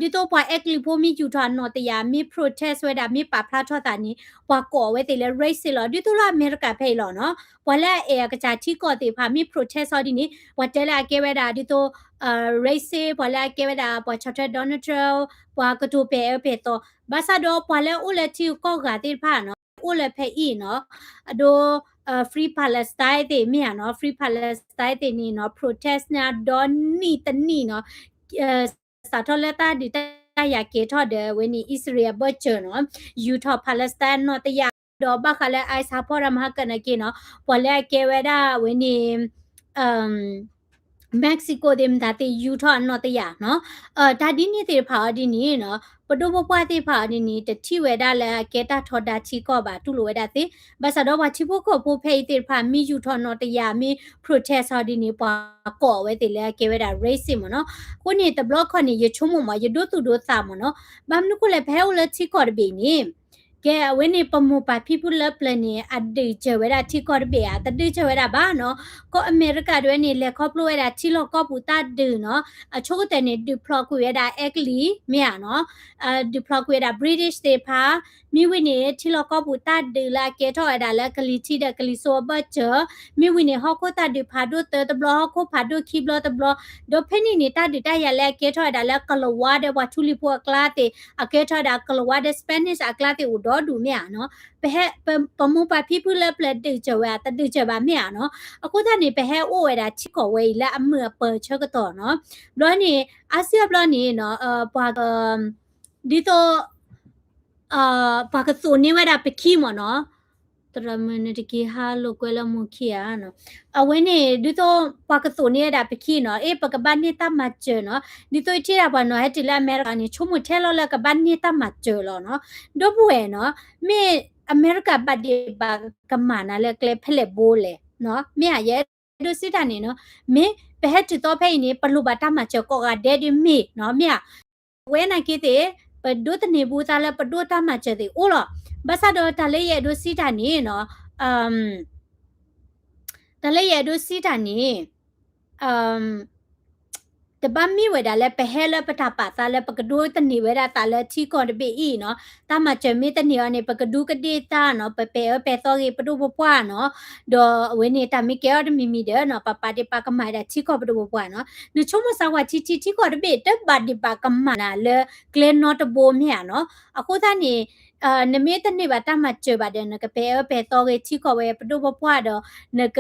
ဒ်သိးပှၤအဲကလံးဖိမ့ၢ်ယူၤထီၣ်အနီၣ်တယာ် မ့ၢ် protest ဝဲဒၣ် မ့ၢ်ပာ်ဖျါထီၣ်သးန့ၣ် ပှၤကိးအဝဲသ့ၣ်လၢ racist လီၤ. ဒ်သိးလၢအမဲရကၤဖဲအံၤလီၤနီၤ ပှၤလၢအအဲၣ်အကစၢ်ထံကီၢ်သ့ၣ်တဖၣ် မ့ၢ် protest အီၤဒ်န့ၣ် ပှၤတဲလၢအကဲဝဲဒၣ်ဒ်သိး racist ပှၤလၢအကဲဝဲဒၣ် ပှၤဆီၣ်ထွဲ Donald Trump ပှၤကတိၤပဲာ်အၢပဲာ်သီ ဘၣ်ဆၣ်ဒီးပှၤလၢအအိၣ်လၢထံဂုၤကီၢ်ဂၤသ့ၣ်တဖၣ်နီၤ အိၣ်လၢဖဲအံၤနီၤ အဒိ Free Palestine သ့ၣ်မ့ၢ်ဧါနီၤ Free Palestine သ့ၣ်န့ၣ်နီၤ protest န့ၣ်ဒီနံၣ်တနံၣ်နီၤ စးထီၣ်လၢတၢ်ဒုးတၢ်ယၤကဲၤထီၣ်ဒီး အဝဲန့ၣ် Israel အဘၢၣ်စၢၤနီၤ ယူၤထီၣ် Palestine အနီၣ်တယာ် ဒီးဘၣ်ဃးလၢ ICE ဟးဖီၣ်တၢ်မၤဟါကၢၣ်နာ်က့နီၤ ပှၤလၢအကဲဝဲဒၣ်အဝဲန့ၣ် Mexico သ့ၣ်မတၤသ့ၣ် ယူၤထီၣ်အနီၣ်တယာ်နီၤ တၢ်ဒ်န့ၣ်သ့ၣ်တဖၣ်အီၤဒ်န့ၣ်နီၤ ပဒိၣ်ပပှၢ်သ့ၣ်တဖၣ်အီၤဒ်န့ၣ် တထံၣ်ဝဲဒၣ်လၢအကဲတၢ်ထီဒါထံကီၢ်ဘၣ် တူၢ်လိာ်ဝဲဒၣ်သ့ ဘၣ်ဆၣ်ဒီးပှၤထံဖိကီၢ်ဖိဖဲအံၤသ့ၣ်တဖၣ် မ့ၢ်ယူၤထီၣ်နီၣ်တယာ် မ့ၢ် protest အီၤဒ်န့ၣ် ပှၤကိးအဝဲသ့ၣ်လၢအကဲဝဲဒၣ် racist မ့ၢ်နီၤ. အဃိန့ၣ် တဘျီခီန့ၣ် ယဆိကမိၣ်မး ယဒိသူၣ်ဒိသးမ့ၢ်နီၤ ဘၣ်မနုၤဃိလဲၣ် ပဟဲအိၣ်လၢထံကီၢ်တဘ့ၣ်န့ၣ် ကဲ အဝဲန့ၣ် ပမိၢ်ပၢ်ဖံဖုလၢပျၢၤန့ၣ် အဒုးစၢၤဝဲဒၣ်ထံကီၢ်တဘ့ၣ်ဧါ, တဒုးစၢၤဝဲဒၣ်ဘၣ်နီၤ. ကီၢ်အမဲရကၤဒၣ်ဝဲန့ၣ် လဲၤခီဖျိဝဲဒၣ်ထံလီၢ်ကီၢ်ပူၤတၢ်ဒုးနီၤ, အဆိကတၢၢ်န့ၣ် ဒုးဖျိးကွံာ်ဝဲဒၣ်အဲကလံး မ့ၢ်ဧါနီၤ, ဒုးဖျိးကွံာ်ဝဲဒၣ် British သ့ၣ်တဖၣ်, မ့ၢ်ဝံၤန့ၣ် ထံလီၢ်ကီၢ်ပူၤတၢ်ဒုးလၢအကဲထီၣ်ဝဲဒၣ်လၢကလံၤထံးဒီးကလံၤစိးအဘၢၣ်စၢၤ, မ့ၢ်ဝံၤန့ၣ် ဟီၣ်ခိၣ်တၢ်ဒုးဖးဒိၣ်သၢတဘျီ, ဟီၣ်ခိၣ်ဖးဒိၣ်ခံဘျီတဘျီ, ဒီးဖဲန့ၣ်န့ၣ် တၢ်ဒုးတၢ်ယၤလၢအကဲထီၣ်ဝဲဒၣ်လၢကလၤဝါဒီးပှၤထူလံၤဖိအကျါသ့ၣ်, အကဲထီၣ်ဝဲဒၣ်ကလၤဝါဒီး Spanish အကျါသ့ၣ်အိၣ်ဒီဒူၣ်မ့ၢ်ဧါနီၤ. ပဟဲ ပ ပမိၢ်ပၢ်ဖံဖုလၢပျၢၤဒုးစၢၤဝဲဧါ, တဒုးစၢၤဘၣ်မ့ၢ်ဧါနီၤ. အဃိသတးန့ၣ် ပဟဲအိၣ်ဝဲဒၣ်ထံကီၢ်ဝဲအံၤလၢအမုာ်အပၢၤဆၢကတီၢ်နီၤ. ဘျီန့ၣ် အါစုအါဘျီန့ၣ်နီၤ, ပှၤ ဒ်သိး ပှၤကသိးန့ၢ်ဝဲဒၣ်ပခံမ့ၢ်နီၤ, သရၣ်မုၣ်နတက့ၤဟးလိာ်ကွဲလၢမူခံဧါနီၤ. အဝဲန့ၣ် ဒ်သိးပှၤကသိးန့ၢ်ဝဲဒၣ်ပခံနီၤ, အ့ၣ် ပကဘၣ်န့ၢ်တၢ်မၤစၢၤနီၤ. ဒ်သိးယထံၣ်ဒၣ်ပှၤနီၤ ဟဲတုၤလၢအမဲရကၤန့ၣ် ဆိကမိၣ်ထဲလီၤလၢကဘၣ်န့ၢ်တၢ်မၤစၢၤလီၤနီၤ. ဒီပုၢ်ဝဲၢ်နီၤ, မ့ၢ်အမဲရကၤဘၣ်ဒံးဘၣ်ကမၣ်နၤလၢကျဲဖဲလဲၣ်ဘိလဲၣ်နီၤ. မ့ၢ်ဧါ, ယအဲၣ်ဒိးစံးတၢ်န့ၣ်နီၤ, မ့ၢ်ပဟဲတုၤသီဖဲအံၤန့ၣ် ပလိၣ်ဘၣ်တၢ်မၤစၢၤကိးဂၤဒဲးဒ်မ့ၢ်နီၤ, မ့ၢ်ဧါ. ဝဲနာ်က့သ့ၣ် ပဒိးသန့ၤဘူးသးလၢပဒိၣ်တၢ်မၤစၢၤသ့ၣ်အိၣ်လီၤ. ဘၣ်ဆၣ်ဒီးတၢ်လၢယအဲၣ်ဒိးစံးတၢ်န့ၣ်နီၤ, တၢ်လၢယအဲၣ်ဒိးစံးတၢ်န့ၣ် တဘၣ်မ့ၢ်ဝဲဒၣ်လၢပဟဲလၢပတၢ်ပာ်သးလၢပကဒိးသန့ၤဝဲဒၣ်သးလၢထံကီၢ်တဘ့ၣ်အံၤနီၤ, တၢ်မၤစၢၤမ့ၢ်သန့ၤအီၤန့ၣ် ပကဒူးကဒ့ၣ်တၢ်နီၤ, ပပဲာ်အၢပဲာ်သီဂ့ၤပဒိၣ်ပပှၢ်နီၤ, ဒီးအဝဲန့ၣ်တၢ်မ့ၢ်ကဲအီၤတမံၤမံၤဒီးနီၤ, ပပာ်ဒ့ၣ်ပာ်ကမၣ်ဝဲဒၣ်ထံကီၢ်ပဒိၣ်ပပှၢ်နီၤ. နဆိကမိၣ်စၢ်ကွၢ်ထံထံထံကီၢ်တဘ့ၣ် တဘၣ်ဒံးဘၣ်ကမၣ်နၤလၢကျဲနီတဘိမ့ၢ်ဧါနီၤ. အဃိသတးန့ၣ် နမ့ၢ်တန့ၢ်ဘၣ်တၢ်မၤစၢၤဘၣ်ဒီး နကပဲာ်အၢပဲာ်သီဂ့ၤထံကီၢ်ဝဲပဒိၣ်ပပှၢ်ဒီး နက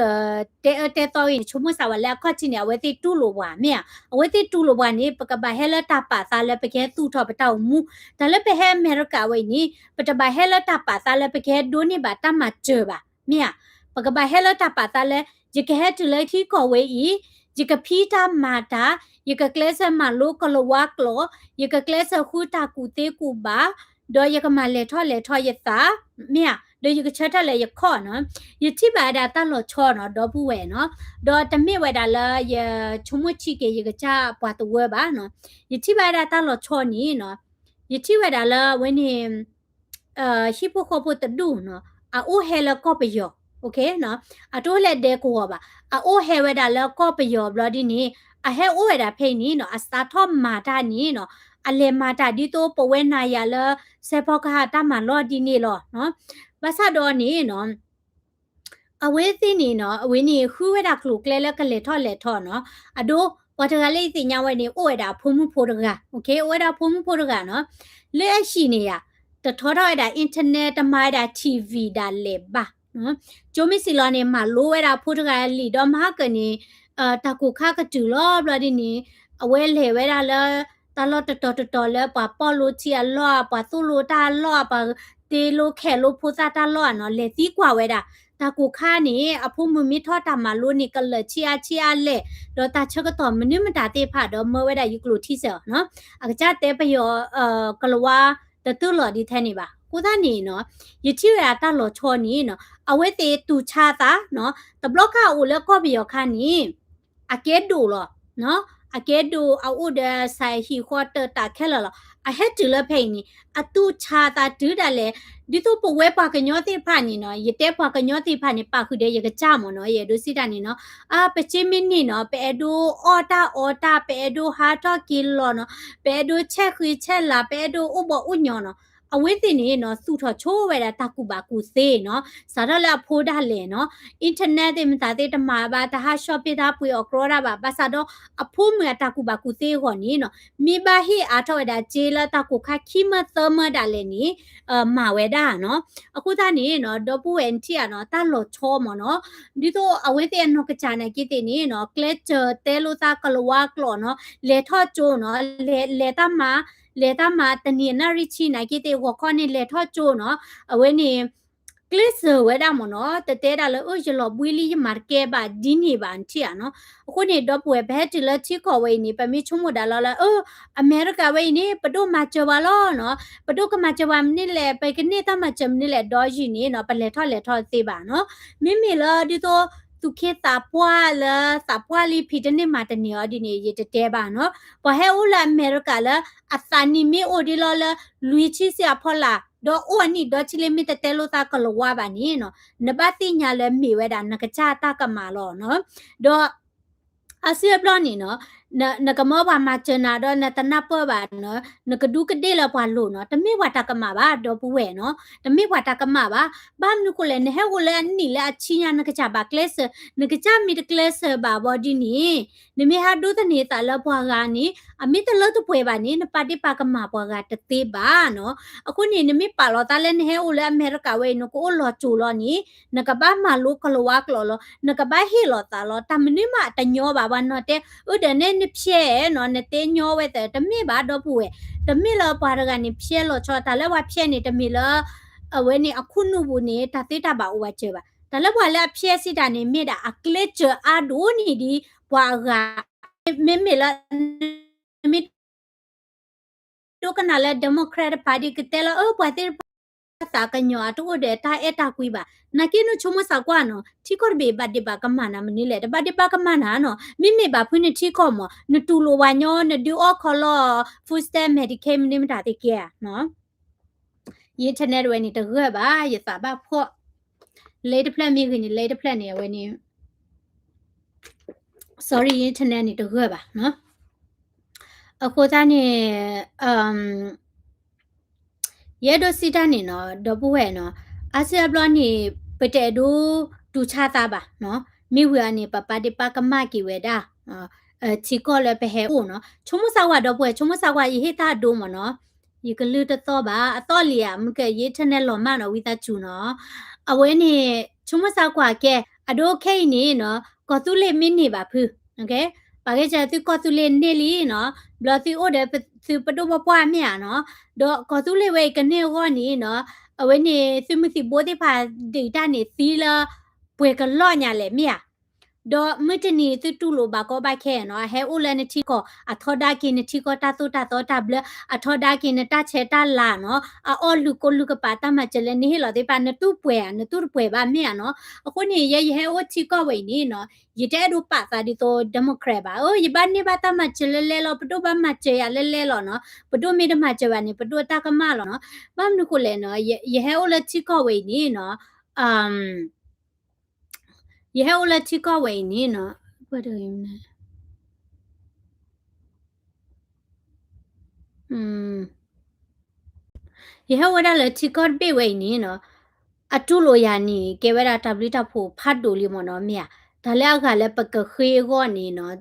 တဲအၢတဲသီဂ့ၤ နဆိကမိၣ်စၢ်ဝဲလၢအခီၣ်ထံးန့ၣ် အဝဲသ့ၣ်တူၢ်လိာ်ပှၤမ့ၢ်ဧါ. အဝဲသ့ၣ်တူၢ်လိာ်ပှၤန့ၣ် ပကဘၣ်ဟဲလၢတၢ်ပာ်သးလၢပကဟဲသူၣ်ထီၣ်ပတၢ်အိၣ်မူ, တၢ်လၢပဟဲအမဲရကၤဝဲအံၤန့ၣ် ပတဘၣ်ဟဲလၢတၢ်ပာ်သးလၢပကဟဲဒိးန့ၢ်ဘၣ်တၢ်မၤစၢၤဘၣ် မ့ၢ်ဧါ. ပကဘၣ်ဟဲလၢတၢ်ပာ်သးလၢ ယကဟဲတုၤလၢထံကီၢ်ဝဲအံၤ, ယကဖံးတၢ်မၤတၢ်, ယကကျဲးစၢးမၤလိကလၤဝါကျိာ်, ယကကျဲးစၢးဃုတၢ်ကူၣ်သ့ကူၣ်ဘၣ်, ဒီးယကမၤလဲၤထီၣ်လဲၤထီယသး, မ့ၢ်ဧါ, ဒီးယကဆၢထၢၣ်လၢယခီၣ်နီၤ. ယထံၣ်ဘၣ်ဝဲဒၣ်တၢ်လီၤဆီနီၤ ဒီပုၢ်ဝဲၢ်နီၤ, ဒီးတမ့ၢ်ဝဲဒၣ်လၢယဆိကမိၣ်ထံက့ၤယကစၢ်ပှၤသဝၢဘၣ်နီၤ. ယထံၣ်ဘၣ်ဝဲဒၣ်တၢ်လီၤဆီန့ၣ်နီၤ, ယထံၣ်ဝဲဒၣ်လၢအဝဲန့ၣ် ဟံၣ်ဖိဃီဖိတဒူၣ်နီၤ, အအိၣ်ဟဲလၢကီၢ်ပယီၤ, အတအိၣ်လၢဒဲကဝီၤဘၣ်, အအိၣ်ဟဲဝဲဒၣ်လၢကီၢ်ပယီၤဘျီဒ်န့ၣ်, အဟဲအိၣ်ဝဲဒၣ်ဖဲအံၤန့ၣ်နီၤ, အစးထီၣ်မၤတၢ်န့ၣ်နီၤ, အလဲၤမၤတၢ်ဒ်သိးပဝဲနၤယၤလၢ စဲးဖီကဟၣ်တၢ်မၤလီၢ်ဒ်န့ၣ်လီၤ. ဘၣ်ဆၣ်ဒီးန့ၣ်နီၤ အဝဲသ့ၣ်န့ၣ်နီၤ, အဝဲန့ၣ်ဃုဝဲဒၣ်ကျိၤကျဲလၢကလဲၤထီၣ်လဲၤထီနီၤ, အဒိ ပှၤတဂၤလၢယသ့ၣ်ညါဝဲန့ၣ် အိၣ်ဝဲဒၣ်အဖိမုၣ်ဖိတဂၤ, အိၣ်ဝဲဒၣ်အဖိမုၣ်ဖိတဂၤနီၤ, လၢအဟံၣ်န့ၣ်ယၤ, တထီထီၣ်ဝဲဒၣ် internet တမၤဝဲဒၣ် TV ဒၣ်လဲာ်ဘၣ် ကၠိမ့ၢ်စံးလီၤန့ၣ် မၤလိဝဲဒၣ်ဖိတဂၤလံာ်ဒီးမၤဟါကၢၣ်န့ၣ်, တၢ်ကိၢ်ခါကတုၤလီၤဘျီဒ်န့ၣ်, အဝဲလဲၤဝဲဒၣ်လၢ တၢ်လီၢ်တတီၤတတီၤလၢပှၤပီၢ်လိထံအလီၢ်, ပှၤသိၣ်လိတၢ်အလီၢ်, ပှၤတ့လိခဲးလိဖိသၣ်တၢ်လီၢ်နီၤ, လဲၤသံကွၢ်ဝဲဒၣ်. တၢ်ကိၢ်ခါန့ၣ် အဖိမုၣ်မ့ၢ်ထီၣ်တၢ်မၤလိန့ၣ် ကလၢာ်ဆံးအါဆံးအါလဲၣ်, ဒီးတၢ်ဆၢကတီၢ်မနုၤမတၤသ့ၣ်တဖၣ်ဒီးမၢဝဲဒၣ်ယကျိာ်ထံစဲးအီၤနီၤ, အကစၢ်တဲပယီၤ ကလၤဝါ တတူၢ်လိာ်ဒ်ထဲန့ၣ်ဘၣ်. အဃိသတးန့ၣ်နီၤ, ယထံၣ်ဝဲဒၣ်တၢ်လီၤဆီန့ၣ်နီၤ, အဝဲသ့ၣ်တူၢ်ဆါသးနီၤ, တဘျီခါအအိၣ်လၢကီၢ်ပယီၤခါန့ၣ် အကဲဒိၣ်လီၤ, အကဲဒိၣ်အအိၣ်ဒီးစးဟံၣ်ဃီတၢ်တၢ်ခဲလၢာ်လီၤ. အဟဲတုၤလၢဖဲအံၤန့ၣ် အတူၢ်ဆါသးတုၤဒၣ်လဲာ်, ဒ်သိးပဝဲပှၤကညီသ့ၣ်တဖၣ်န့ၣ်နီၤ, ယတဲပှၤကညီသ့ၣ်တဖၣ်န့ၣ် ပာ်ဃုာ်ဒီးယကစၢ်မ့ၢ်နီၤ, ယအဲၣ်ဒိးစံးတၢ်န့ၣ်နီၤ, အါ ပစ့မ့ၢ်န့ၣ်နီၤ, ပအဲၣ်ဒိးအီၣ်တၢ်အီတၢ်, ပအဲၣ်ဒိးဟးထီၣ်က့ၤလီၤနီၤ, ပအဲၣ်ဒိးဆဲးဃံဆဲးလၤ, ပအဲၣ်ဒိးအိၣ်ဘီၣ်အိၣ်ညီနီၤ, အဝဲသ့ၣ်န့ၣ်နီၤ သူၣ်ထီၣ်ဆိဝဲဒၣ်တၢ်ကူၣ်ဘၣ်ကူၣ်သ့နီၤ, စးထီၣ်လၢအဖိဒၣ်လဲာ်နီၤ, internet သ့ၣ်မတၤသ့ၣ်တမၤဘၣ်, တဟး shopping တဟးပှ့ၤအီၣ်ကြီတၢ်ဘၣ်, ဘၣ်ဆၣ်ဒီးအဖိမုၣ်အတၢ်ကူၣ်ဘၣ်ကူၣ်သ့အဂီၢ်န့ၣ်နီၤ, မ့ၢ်ဘၣ်ဟ့ၣ်အါထီၣ်ဝဲဒၣ်စ့လၢတၢ်ကိၢ်ခါခံမၢသၢမၢဒၣ်လဲာ်န့ၣ် မၤဝဲဒၣ်နီၤ. အဃိသတးန့ၣ်နီၤ ဒီပုၢ်ဝဲၢ်နထံၣ်ဧါနီၤ, တၢ်လီၤဆီမ့ၢ်နီၤ, ဒ်သိးအဝဲသ့ၣ်အနီၢ်ကစၢ်နာ်က့သ့ၣ်န့ၣ်နီၤ, ကျဲစၢၤတဲလိာ်သးကလၤဝါကျိာ်နီၤ, လဲၤထီၣ်ကၠိနီၤ, လဲၤ လဲၤတၢ်မၤ, လဲၤတၢ်မၤတနံၤနၣ်ရံၣ်ဆံနာ်က့သ့ၣ် ဂီၤခီန့ၣ် လဲၤထီၣ်ကၠိနီၤ, အဝဲန့ၣ် ကျဲစၢၤဝဲဒၣ်မ့ၢ်နီၤ, တတဲဒၣ်လၢ အၢ ယလီၤဘှံးလံ ယမၤတကဲဘၣ်ဒ်န့ၣ်ဘၣ် နထံၣ်ဧါနီၤ. အဃိန့ၣ် ဒီပုၢ်ဝဲၢ် ပဟဲတုၤလၢထံကီၢ်ဝဲအံၤန့ၣ် ပမ့ၢ်ဆိကမိၣ်ဒၣ်လီၤလၢ အၢ အမဲရကၤဝဲအံၤန့ၣ် ပဒိၣ်မၤစၢၤပှၤလီၤနီၤ, ပဒိၣ်ကမၤစၢၤပှၤမနုၤလဲၣ်, ပကန့ၢ်တၢ်မၤစၢၤမနုၤလဲၣ်, ဒီးယံာ်န့ၣ်နီၤ ပလဲၤထီၣ်လဲၤထီၣ်သ့ဘၣ်နီၤ. မ့မ့ၢ်လၢဒ်သိး သူၣ်က့သးပှၢ်လၢသးပှၢ်လံ ဖံးတန့ၢ်မၤတန့ၢ်အီၤဒ်န့ၣ် ယတတဲဘၣ်နီၤ. ပှၤဟဲအိၣ်လၢအမဲရကၤလၢ အသးနံၣ်မ့ၢ်အိၣ်ဒ်လီၤလၢ လွံၢ်ဆံဆံအဖီလာ် ဒီးအိၣ်အနံၣ်ဒီဆံလံ မ့ၢ်တတဲလိာ်သးကလၤဝါဘၣ်န့ၣ်နီၤ, နဘၣ်သ့ၣ်ညါလၢမ့ၢ်ဝဲဒၣ်နကစၢ်တၢ်ကမၣ်လီၤနီၤ. ဒီး အါစုအါဘျီန့ၣ်နီၤ, နကမၢပှၤမၤစၢၤနၤဒီးနတနၢ်ပၢၢ်ဘၣ်နီၤ, နကဒူကဒ့ၣ်လၢပှၤလိၤနီၤ, တမ့ၢ်ပှၤတၢ်ကမၣ်ဘၣ် ဒီပုၢ်ဝဲၢ်နီၤ, တမ့ၢ်ပှၤတၢ်ကမၣ်ဘၣ်. ဘၣ်မနုၤဃိလဲၣ်, နဟဲအိၣ်လၢအနံၣ်လၢအဆံညါ နကစၢ်ဘၣ်ကျဲးစၢး, နကစၢ်မ့ၢ်တကျဲးစၢးဘၣ်ဘီဒ်န့ၣ် နမ့ၢ်ဟးဒိးသန့ၤသးလၢပှၤဂၤန့ၣ် အမ့ၢ်တလၢတပှဲၤဘၣ်န့ၣ် နပာ်ဒ့ၣ်ပာ်ကမၣ်ပှၤဂၤတသ့ဘၣ်နီၤ. အဃိန့ၣ် နမ့ၢ်ပာ်လီၤသးလၢနဟဲအိၣ်လၢအမဲရကၤဝဲအံၤ နကအိၣ်လီၤစိၤလီၤန့ၣ် နကဘၣ်မၤလိကလၤဝါကျိာ်လီၤ, နကဘၣ်ဟ့ၣ်လီၤသးလီၤ. တၢ်မနုၤမးတညီဘၣ် ပှၤနီၤတဲ အၢ ဒီးနဲနဖျဲးနီၤ, နတဲညီဝဲသၢ တမ့ၢ်ဘၣ် ဒီပုၢ်ဝဲၢ်, တမ့ၢ်လၢပှၤတဂၤန့ၣ်ဖျဲးလီၤဆီ, တၢ်လၢပှၤဖျဲးန့ၣ် တမ့ၢ်လၢ အဝဲန့ၣ်အခိၣ်နူာ်ပူၤန့ၣ် တၢ်သ့တၢ်ဘၣ်အိၣ်ဝဲစၢၤဘၣ်. တၢ်လၢပှၤလၢအဖျဲးစံးတၢ်န့ၣ် မ့ၢ်ဒၣ်အကျဲးစၢးအါဒိၣ်န့ၢ်ဒံးပှၤအဂၤ, မ့မ့ၢ်လၢ နမ့ၢ် ဒိကနၣ်လၢ Democrat Party ကတဲလီၤ အၢ ပှၤသ့ၣ်တဖၣ်သးကညီၤ အတအိၣ်ဒီးတၢ်အဲၣ်တၢ်ကွံဘၣ်. နာ်က့နဆိကမိၣ်သးကွၢ်နီၤ, ထံကီၢ်တဘ့ၣ်ဘၣ်ဒ့ၣ်ဘၣ်ကမၣ်နၤမနုၤလဲၣ်, တဘၣ်ဒ့ၣ်ဘၣ်ကမၣ်နၤနီၤ, မ့မ့ၢ်ဘၣ်ဖုနထံကီၢ်မး နတူၢ်လိာ်ပှၤညီ နဒုးအီၣ်ခီလီၤ food stamp Medicaid မနုၤမတၤသ့ၣ်ကဲဧါနီၤ. ယ internet ဝဲန့ၣ်တဂၢၢ်ဘၣ်, ယသးဘၣ်ဖှီၣ်, လဲတဖျၢၣ်မ့ၢ်ဂ့ၤန့ၣ် လဲတဖျၢၣ်န့ၣ် အဝဲန့ၣ် sorry ယ internet န့ၣ်တဂၢၢ်ဘၣ်နီၤ. အဃိသတးန့ၣ် ယအဲၣ်ဒိးစံးတၢ်န့ၣ်နီၤ ဒီပုၢ်ဝဲၢ်နီၤ, အါစုအါဘျီန့ၣ် ပတအဲၣ်ဒိးတူၢ်ဆါသးဘၣ်နီၤ, မ့ၢ်ဝံၤအန့ၣ် ပပာ်ဒ့ၣ်ပာ်ကမၣ်က့ၤဝဲဒၣ် ထံကီၢ်လၢပဟဲအိၣ်နီၤ. ဆိကမိၣ်သးကွၢ် ဒီပုၢ်ဝဲၢ် ဆိကမိၣ်သးကွၢ် ယဟ့ၣ်တၢ်အဒိမးနီၤ, ယကလုၢ်တသီၣ်ဘၣ်, အသီၣ်လံဧါ, မုၢ်ကယ့ၢ်ထၢနဲၣ်လီၤမၢ်နီၤ ဝံသးစူၤနီၤ. အဝဲန့ၣ် ဆိကမိၣ်သးကွၢ်ကဲ အဒိခဲအံၤန့ၣ်နီၤ ကီၢ်သူလ့ၤမ့ၢ်န့ၢ်ဘၣ်ဖု, ပာ်ကဲစၢ်သုကီၢ်သူလ့ၤန့ၢ်လံနီၤ, ဘျီသုအိၣ်ဒီးသုပဒိၣ်ပပှၢ်မ့ၢ်ဧါနီၤ, ဒီးကီၢ်သူလ့ၤဝဲအံၤကန့ၢ်အဂီၢ်န့ၣ်နီၤ, အဝဲန့ၣ် သုးမုၢ်သံၣ်ဘိသ့ၣ်တဖၣ်ဒုးတၢ်န့ၣ်သံလၢ ပှဲၤကလီၢ်ညါလဲၣ်မ့ၢ်ဧါ. ဒီးမုၢ်တနံၤသုတူၢ်လိာ်ဘၣ်ကီဘၣ်ခဲနီၤ, အဟဲအိၣ်လၢနထံကီၢ် အထီဒါက့ၤနထံကီၢ်တၢ်သိၣ်တၢ်သီတၢ်ဘျၢ, အထီဒါက့ၤနတၢ်ဆဲးတၢ်လၤနီၤ, အအီၣ်လုၢ်ကိလုၢ်ကပာ်တၢ်မၤစၢၤလၢနဟ့ၣ်လီၤသ့ၣ်တဖၣ် နတူၢ်ပှဲၤဧါ, နတူၢ်တပှဲၤဘၣ်မ့ၢ်ဧါနီၤ. အဃိန့ၣ် ယဲယဟဲအိၣ်ထံကီၢ်ဝဲအံၤန့ၣ်နီၤ, ယတအဲၣ်ဒိးပာ်သးဒ်သိး Democrat ဘၣ်, အၢ ယဘၣ်န့ၢ်ဘၣ်တၢ်မၤစၢၤလၢလဲလီၤ, ပဒိၣ်ဘၣ်မၤစၢၤယၤလၢလဲလီၤနီၤ, ပဒိၣ်မ့ၢ်တမၤစၢၤဘၣ်န့ၣ် ပဒိၣ်တၢ်ကမၣ်လီၤနီၤ. ဘၣ်မနုၤဃိလဲၣ်နီၤ, ယဟဲအိၣ်လၢထံကီၢ်ဝဲအံၤန့ၣ်နီၤ, ယဟဲအိၣ်လၢထံကီၢ်ဝဲအံၤန့ၣ်နီၤ, ယဟဲအိၣ်ဝဲဒၣ်လၢထံကီၢ်တဘ့ၣ်ဝဲအံၤန့ၣ်နီၤ, အတူၢ်လိာ်ယၤန့ၣ် ကဲဝဲဒၣ်တၢ်ဘျုးတၢ်ဖှိၣ်ဖးဒိၣ်လံမ့ၢ်နီၤ, မ့ၢ်ဧါ. တၢ်လၢအဂၤလၢပကဃ့အဂီၢ်န့ၣ်နီၤ,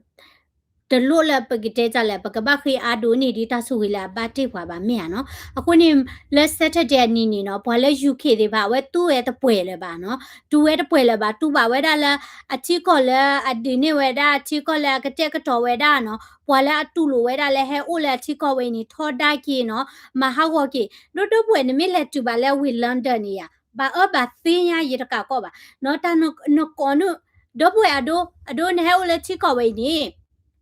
တလိၣ်လၢပကတဲတၢ်လဲၣ်, ပကဘၣ်ဃ့အါဒိၣ်န့ၢ်ဒံးတၢ်ဆိၣ်ဂ့ၤလၢအဘၣ်တ့ၢ်ပှၤဘၣ် မ့ၢ်ဧါနီၤ. အဃိန့ၣ် လၢ Saturday အနံၤန့ၣ်နီၤ, ပှၤလၢ UK သ့ၣ်တဖၣ် အဝဲတူၢ်ဝဲတပှဲၤလၢၤဘၣ်နီၤ, တူၢ်ဝဲတပှဲၤလၢၤဘၣ်, တူၢ်ဘၣ်ဝဲဒၣ်လၢ အထံကီၢ်လၢအဒုးန့ၢ်ဝဲဒၣ် အထံကီၢ်လၢအကတဲာ်ကတီၤဝဲဒၣ်နီၤ, ပှၤလၢအတူၢ်လိာ်ဝဲဒၣ်လၢဟဲအိၣ်လၢအထံကီၢ်ဝဲအံၤန့ၣ် ထီဒါက့ၤနီၤ, မၤဟးဂီၤက့ၤ, ဒီးဒီပုၢ်ဝဲၢ် နမ့ၢ်လဲၤတုၤဘၣ်လၢဝ့ၢ် London န့ၣ်ယါ, ဘၣ်အၢဘၣ်သ့ညါယတကးကီးဘၣ်နီၤ, တၢ်နကိးနုာ်, ဒီပုၢ်ဝဲၢ်အဒိ, အဒိ နဟဲအိၣ်လၢထံကီၢ်ဝဲအံၤန့ၣ်,